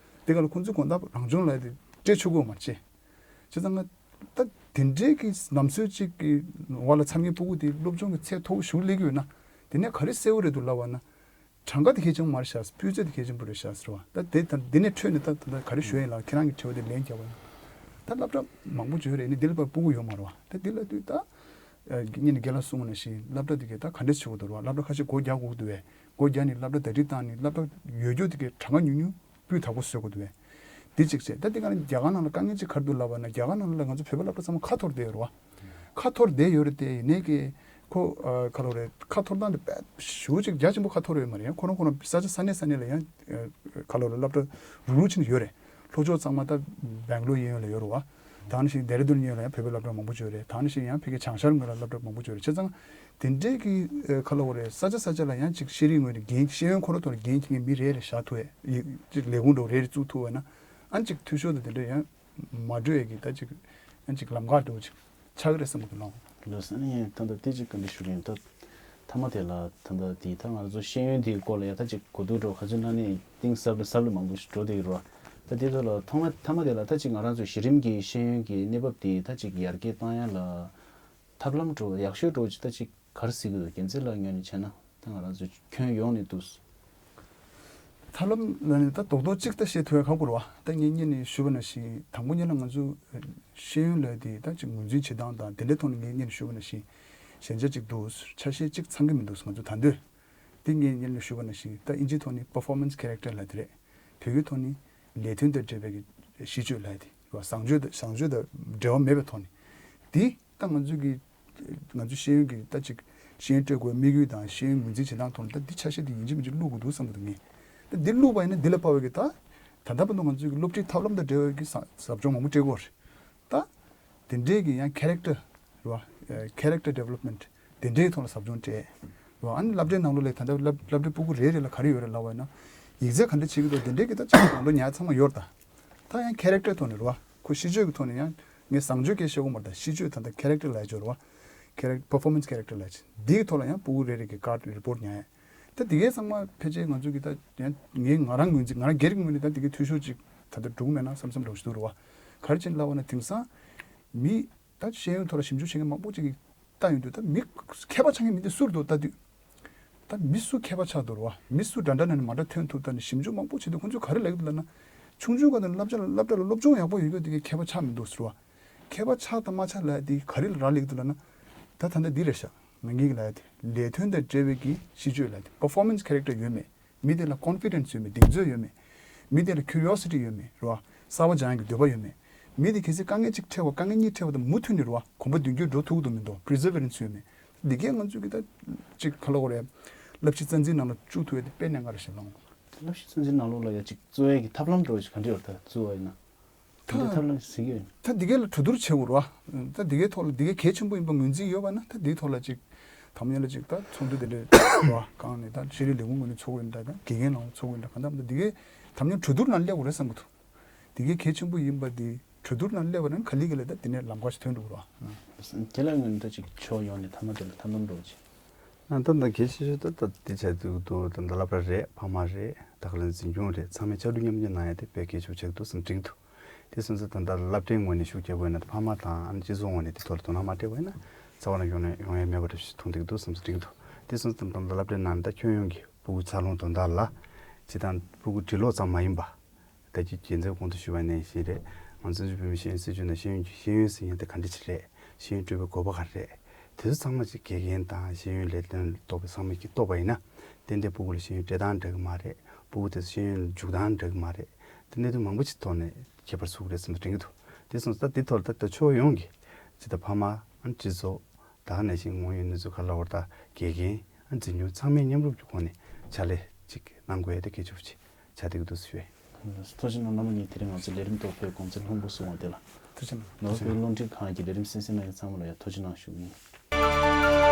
དེ་ག་ལ་ཁོང་ཚོའི་དགོང་དག་རང་སྦྱོང་ལ་དེ་སྤྲད་ཆོག་གི་ཡོད་མ་རེད་ཅེ། བྱས་ཙང་ང་ད་དེ་འདྲའི་གི་ལམ་སྲོལ་ཅིག་གི་འོག་ལ་འཚར་མཁན་སྤུ་གུ་དེ་སློབ་སྦྱོང་གི་ཚད་མཐོ་པོ་ཞིག་སླེབས་ཀྱི་ཡོད་ན་དེ་ནས་ག་རེ་གསལ་པོ་རེད་འདུག་ལབ་པ་ན། གྲངས་ཀ་དེ་གལ་ཆེན་པོ་མ་རེད་ཤག་སྤུས་ཚད་དེ་གལ་ཆེན་པོ་རེད་ཤག་ཟེར་བ། ད་དེ་ད་འདི་ནས་འཕྲོས་ནས་ད་ད་ད་ག་རེ་ཞུ་ཡིན་ལ་ཁྱེད་རང་གི་དྲི་བ་དེ་ལན་རྒྱབ་པ་ཡིན། ད་སློབ་གྲྭ་མང་པོ་བརྗོད་རེད་ནི་འདི་ལ་ཕར་སྤུ་གུ་ཡོད་མ་རེད་བ། ད་འདི་ལ་དུས་ད་ཨ་ཉིན་ནས་རྒན་ལགས་གསུངས་པ་ནང་བཞིན་སློབ་གྲྭ་དེ་གས་ད་ག་འདྲས་བྱེད་དགོས་འདུག་རེད་བ། སློབ་གྲྭ་ཁ་ཤས་སྒོ་རྒྱག་དགོས་འདུག་བས། སྒོ་རྒྱག་ནས་སློབ་གྲྭ་ཟླ་སྒྲིལ་བཏང་ནས་སློབ་གྲྭ་ཡོད་རྒྱུ་དེ་གས་གྲངས་ཀ་ཉུང་ཉུང་སྤུས་དག་པོ་བཟོ་དགོས་འདུག་བས། འདི་གཅིག་བྱས། ད་འདི་ག་ནི་རྒྱ་གར་ནང་ལ་དཀའ་ངལ་ཅིག་ག་རེ་འདུག་ལབ་པ་ན་རྒྱ་གར་ནང་ལ་ང་ཚོ་བོད་པ་སློབ་གྲྭ་ཚང་མ་ཁ་འཐོར་བསྡད་ཡོད་རེད་བ། ཁ་འཐོར་བསྡད་ཡོད་རེད་དེ་ཡིན་ནའི་ཀྱི་ཁོ་ཨ་ག་ལབ་རེད་ཁ་འཐོར་སྟངས་དེ་དཔེ་ཞེ་པོ་ཅིག་རྒྱ་ཆེན་པོ་ཁ་འཐོར་ཡོད་མ་རེད། ཡང་ཁོ་རང་ཁོ་རང་ས་ཆ་ས་གནས་ས་གནས་ལ་ཡང་ཨ་ག་ལབ་རེད་སློབ་གྲྭ་རུག་རུག་ཕྱིན་ཡོད་རེད། ལྷོ་ཕྱོགས་ཚང་མ་ད་སྦེང་ལོར་གཡས་གཡོན་ལ་ཡོད་རེད་བ། ད་ནི་ཞིག་ལྡེ་ར་ལྡུན་གཡས་གཡོན་ལ་ཡང་བོད་པའི་སློབ་གྲྭ་མང་པོ་ཅིག་ཡོད་རེད། ད་ནི་ཞིག་ཡང་ཕ་གི་བྱང་ཤར་ངོས་ལ་སློབ་གྲྭ་མང་པོ་ཅིག་ཡོད་རེད། བྱས་ཙང་དེ་འདྲའི་གི་ཨ་ག་ལབ་རེད་ས་ཆ་ས་ཆ་ལ་ཡང་ཅིག་ཤེས་རིག་ངོས་ནས་འགན་ཤེས་ཡོན་ཁོ་རང་ཐོག་ལ་འགན་འཁྱེར་མཁན་མི་རེ་རེ་བཞག་ཐུབ་ཡ་ཡིག་ཅིག་ལས་ཁུངས་འདྲ་བོ་རེ་རེ་བཙུགས་ཐུབ་པ་ན་ཨ་ནི་ཅིག་འཐུས་ཤོར་དང་དེ་འདྲ་ཡང་མ་འགྲོ་ཡས་ཀྱི་ད་ཅིག་ཡང་ཅིག་ལམ་ཁ་འདྲ་བོ་ཅིག་ཆགས་ཀྱི་རེད་བསམ་གྱི་འདུག་ལགས། ལགས་སོ། ཨ་ནི་ད་ལྟ་དེ་ཅིག་བཀའ་འདྲི་ཞུ་གི་ཡིན། ད་མཐའ་མ་དེ་ལ་ད་ལྟ་དེ་ད་ང་ཚོ་ཤེས་ཡོན་དེའི་སྐོར་ལ་ཡང་ད་ཅིག་གོ་བསྡུར་འགྲོ་ག་ཚོད་གནང་ནས་གཏིང་ཟབ་ལ་ཟབ་ལ་མང་པོ་ཞིག་འགྲོ་བསྡད་ཀྱི་རེད་བ། ད་དེ་ཚོ་ལ་ཐོག་མ་མཐའ་མ་དེ་ལ་ད་ཅིག་ང་རང་ཚོ་གཞི་རིམ་གྱི་ཤེས་ཡོན་གྱི་གནས་བབ་དེ་ད་ཅིག་ཡར་རྒྱས་བཏང་ཡ་ལ་ད་ ཐབས་ལམ་འགྲོ་ཡག་ཤོས་འགྲོ་ཅིག་ད་ཅིག་ག་རེ་ཟེར་གི་འདུག་རྒྱལ་མཚན་ལགས་ངོས་ནས་བྱས་ན་ད་ང་རང་ཚོ་ཁྱོན་ཡོངས་ནས་འདུག་ཐབས་ལམ་ལ་ནི་ད་རྡོག་རྡོག་གཅིག་ད་བཤད་ཐུབ་ཡ་ག་དགོས་རེད་བ། ད་ངས་སྔོན་ནས་ཞུས་པ་ནང་བཞིན་དང་པོ་ཉིད་ལ་ང་ཚོ་ཤེས་ཡོན་ལབ་དེ་ད་ཅིག་ངོས་འཛིན་བྱེད་སྟངས་དང་དེ་འདྲའི་ཐོག་ནས་ངས་སྔོན་ནས་ཞུས་པ་ནང་བཞིན་ཞན་ཆ་གཅིག་འདུག་ཆ་ཤས་གཅིག་ཚང་གི་མི་འདུག་ང་ཚོ་ད་འདོད་དེ་ངས་སྔོན་ནས་ཞུས་པ་ནང་བཞིན་ད་ཨིན་ཇིའི་ཐོག་ནས་performance character ལབ་དེ་རེད། བོད་ཡིག་ཐོག་ནས་ལས་དོན་དང་འབྲེལ་བའི་གི་གཤིས་སྤྱོད་ལབ་དེ་རེད་བ། བཟང་སྤྱོད་དང་བཟང་སྤྱོད་དང་འབྲེལ་བ་མེད་པའི་ཐོག་ནས་དེ་ད་ང་ཚོའི་གི་ང་ཚོའི་ཤེས་ཡོན་གྱི་ད་ཅིག་ཤེས་ཡོན་སྤྲོད་དགོས་དམིགས་ཡུལ་དང་ཤེས་ཡོན་ངོས་འཛིན་བྱེད་སྟངས་ཐོག་ནས་ད་འདི་ཆ་ཤས་དེ་ཡིན་གཅིག་མིན་གཅིག་བླུག་དགོས་འདུག་བསམ་གི་འདུག་ངས། ད་འདི་བླུག་པ་ཡིན་ན་འདི་ལ་དཔག་པའི་གི་ད་ད་ལྟ་བར་དུ་ང་ཚོའི་གི་སློབ་ཁྲིད་ཐབས་ལམ་དང་འབྲེལ་བའི་གི་ཟབ་སྦྱོང་མང་པོ་སྤྲད་དགོས་རེད། ད་དེ་འདྲའི་གི་ཡང་character རེད་བ། character development དེ་འདྲའི་ཐོག་ལ་ཟབ་སྦྱོང་སྤྲད་རེད་བ། ཨ་ནི་སློབ་གྲྭའི་ནང་ལོགས་ལ་ད་ལྟ་སློབ་སློབ་གྲྭའི་སྤུ་གུ་རེ་རེ་ལ་ག་རེ་ཡོད་རེད་ལབ་པ་ཡིན་ན་ཡིག་ཚད་ག་འདྲ་བྱེད་ཀྱི་འདུག་དེ་འདྲའི་གི་ད་ཅིག་ནང་དུ་ཉར་ཚང་མ་ཡོད་རེད་ད། ད་ཡང་character ཐོག་ནས་རེད་བ། ཁོ་གཤིས་སྤྱོད་ཀྱི་ཐོག་ནས་ཡང་ངས་བཟང་སྤྱོད་སྐད་བཤད་ཀྱི་མ་རེད་ད། གཤིས་སྤྱོད་ད་ལྟ་character ལབ་ཡ་ཅིག་ཡོད་རེད་བ། character performance character ལབ་ཡ་ཅིག་འདིའི་ཐོག་ལ་ཡང་སྤུ་གུ་རེ་རེ་གི་card report ཉར་ཡ། ད་དེ་གའི་ཚང་མ་ཕལ་ཆེར་ང་ཚོ་གི་ད་ཡང་ངས་ང་རང་ངོས་འཛིན་ང་རང་སྒེར་གྱི་ངོས་ནས་ད་དེ་གའི་འཐུས་ཤོར་ཅིག་ད་ལྟ་འགྲོ་གི་མེད་ན་བསམ་བསམ་འདྲ་བོ་ཞིག་འདུག་རེད་བ། ག་རེ་བྱས་ནས་ལབ་པ་ན་དེང་སང་མི་ད་ཤེས་ཡོན་ཐོག་ལ་ཞིབ་འཇུག་བྱེད་མཁན་མང་པོ་ཅིག་གིས་ལྟ་ཡོང་དུས་ད་མི་མཁས་པ་ཆགས་མཁན་མི་དེ་སུ་རེད་འདུག་ལྟ་དུས། ད་མི་སུ་མཁས་པ་ཆགས་འདུག་རེད་བ། མི་སུ་འདྲ་འདྲ་ནས་མ་འདྲ་ཐོན་ཐུབ་ད་ནས་ཞིབ་འཇུག་མང་པོ་བྱེད་དུས་ཁོང་ཚོས་ག་རེ་ལབ་ཀྱི་འདུག་ལབ་ན། ཆུང་ཆུང་སྒང་དུ་སློབ་གྲྭ་ལ་སློབ་གྲྭ་ལ་སློབ་སྦྱོང་ཡག་པོ་ཡོད་མཁན་དེ་གའི་མཁས་པ་ཆགས་མི་འདུག་ཟེར་བ། མཁས་པ་ཆགས་དང་མ་ཆགས་ལབ་དེ་ག་རེ་ལ་རག་ལས་ཀྱི་འདུག་ལབ་ན། ད་ད་ལྟ་འདི་རེད་ཤག་ང་གཉིས་ཀྱིས་ལབ་ཡ་དེ་ལས་དོན་དང་འབྲེལ་བའི་གི་གཤིས་སྤྱོད་ལབ་དེ་performance character ཡོད་མེད། མི་དེ་ལ་confidence ཡོད་མེད། གདེང་ཚོད་ཡོད་མེད། མི་དེ་ལ་curiosity ཡོད་མེད་རེད་བ། གསར་པ་སྦྱང་ཡག་གི་འདོད་པ་ཡོད་མེད། མི་དེ་གལ་སྲིད་དཀའ་ངལ་གཅིག་འཕྲད་པ་དཀའ་ངལ་གཉིས་འཕྲད་པ་དང་མུ་མཐུད་ནས་རེད་བ། གོམ་པ་མདུན་སྐྱོད་འགྲོ་ཐུབ་ཀྱི་འདུག་མི་འདུག perseverance ཡོད་མེད། འདི་གས་ང་ཚོས་གི་ད་ཅིག་ག་ལབ་དགོས་རེད། བསླབ་གཞི་རྩ་འཛིན་ནང་ལ་བཅུག་ཐུབ་ཡ་དེ་དཔེ་གནད་འགག་རེད་ཞེས་ལབ་འོང་། བསླབ་གཞི་རྩ་འཛིན་ནང་ལོགས་ལ་ཡ་ཅིག་བཙུགས་ཡ་གི་ཐབས་ལམ་འདྲ་བོ་ཞིག་ག་འདྲ་ཡོད་རེད་ད་བཙུགས་པ་ཡིན་ན། ད་འདི་ཐབས་ལམ་ཟེར་གྱི་ཡོད། ད་འདི་གས་ལ་གྲོས་བསྡུར་བྱེད་དགོས་རེད་བ། ད་འདི་གས་ཐོག་ལ་འདི་གས་གལ་ཆེན་པོ་ཡིན་པ་ངོས་འཛིན་ཡོད་པ་ན་ད་འདིའི་ཐོག་ལ་ཅིག་དམ་ཉམས་ལ་ཅིག་ད་ཚོགས་འདུ་དེ་འདྲ་བ་གང་ནས་ད་ཤེས་རིག་ལས་ཁུངས་ངོས་ནས་ཚོགས་ཡོད་འདྲ་ད་དགེ་རྒན་ལའང་ཚོགས་ཡོད་འདྲ་གང་ལྟར་ད་འདི་གས་དམ་ཉམས་གྲོས་བསྡུར་ནང་སླེབས་དགོས་རེད་བསམ་གྱི་འདུག་འདི་གས་གལ་ཆེན་པོ་ཡིན་པ་འདི་གྲོས་བསྡུར་ནང་སླེབས་པ་ན་ག་ལེ་ག་ལེ་ད་འདི་ནས་ལམ་ཁ་ཞིག་ཐོན་འགྲོ་གི་རེད་བ། དེ་ལ་ངོས་ནས་ད་ཅིག་ཕྱོགས་ཡོངས་ནས་མཐའ་མ་དེ་ལ་ཐབས་ལམ་འགྲོ་ཅིག་ད་ལྟ་ད་གལ་ཆེ་ཤོས་ད་ལྟ་འདི་བྱས་འདུག་འདུག་ད་ལྟ་སློབ་གྲྭ་རེད། ཕ་མ་རེད། ད་ག་ལ་འཛིན་སྐྱོང་རེད། ཚང་མས་ཕྱར་གྲུ་མཉམ་འཁྱེར་གནང་ཡ་དེ་དཔེ་གལ་ཆེ་པོ་ཆགས་འདུག་བསམ་དྲན་འདུག་དེ་སོང་ཙང་ད་ལྟ་སློབ་གྲྭའི་ངོས་ནས་ཤུགས་རྒྱག་དགོས་ན་ཕ་མ་དང་ཨ་ནི་སྤྱི་ཚོགས་ངོས་ནས་དེ་ཐོག་ལ་དོ་སྣང་མ་སྤྲད་པ་ཡིན་ན་རྩ་བ་ནས་ཡོང་ནས་ཡོང་ཡ་མེད་པ་འདྲ་ཞིག་མཐོང་འདུག་འདུག་བསམ་དྲན་འདུག་དེ་སོང་ཙང་ད་ལྟ་སློབ་གྲྭའི་ནང་ད་ཁྱོན་ཡོངས་ཀྱི་ཕྲུ་གུ་འཚར་ལོངས་དོན་དག་ལ་སྤྱི་བཏང་ཕྲུ་གུ་འབྲི་ཀློག་ཙམ་མ་ཡིན་པ། ད་ཅི་རྒྱལ་མཚན་གོང་དུ་ཞུས་པ་ནང་བཞིན་རེད། ང་ཚོ་བོད་མི་ཤེས་ཡོན་སྲིད་བྱུས་ནང་ཤེས་ཡོན་གྱི་ཤེས་ཡོན་ཟེར་མཁན་དེ་ག་འདྲ་ཅིག་རེད། ཤེས་ཡོན་སྤྲོད་པའི་དགོས་པ་ག་རེ་རེད། དེ་ཚོ་ཚང་མ་ཅིག་དགེ་རྒན་དང་ཤེས་ཡོན་ལས་དོན་གཏོགས་པའི་ཚང་མས་ཀྱིས་རྟོགས་པ་ཡིན་ན། ཏན་ཏན་ཕྲུ་གུ་ལ་ཤེས་ཡོན་སྤྲད་སྟངས་འདྲ་གི་མ་རེད། ཕྲུ་གུ་དེ་ཚོ་ཤེས་ཡོན་འཇུག་སྟངས་འདྲ་གི་མ་རེད། དེ་གནད་དོན་མང་པོ་ཅིག་ཐོག་ནས་ཁྱད་པར་ཚུགས་ཀྱི་རེད་བསམ་པ་དྲན་གྱི་འདུག་དེ་སོང་ཙང་ད་དེ་ཐོག་ལ་ད་ལྟ་ཕྱོགས་ཡོངས་ཀྱི་ཅིག་ད་ཕ་མ་ཨ་ནི་སྤྱི་ཚོགས། ད་ག་ནང་བཞིན་ངོ་ཡོད་གནས་ཚུལ་ག་ལ་བར་ད་དགེ་རྒན་ཨ་འཛིན་སྐྱོང་ཚང་མས་མཉམ་རུབ་ཀྱི་སྒོ་ནས་ཕྱག་ལས་ཅིག་གནང་དགོས་ཡ་དེ་གལ་ཆེ་པོ་ཅིག་ཆགས་བསྡད་ཀྱི་འདུག་ཟེར་ཞུ་ཡས། ཐུགས་རྗེ་གནང་། རྣམ་པ་གཉིས་དེ་རིང་ང་ཚོའི་ལས་རིམ་ཐོག་ཕེབས་དགོངས་འཚོལ་སློང་བོ་གསུང་བ་དེ་ལ། ཐུགས་རྗེ་གནང་། ནོར་བུའི་རླུང་འཕྲིན་ཁང་གི་ལས་རིམ་གསན་གཟིགས་གནང་མཁན་ཚང་མ་ལ་ཡང་ཐུགས་རྗེ་གནང་ཞུ་གི་ཡིན།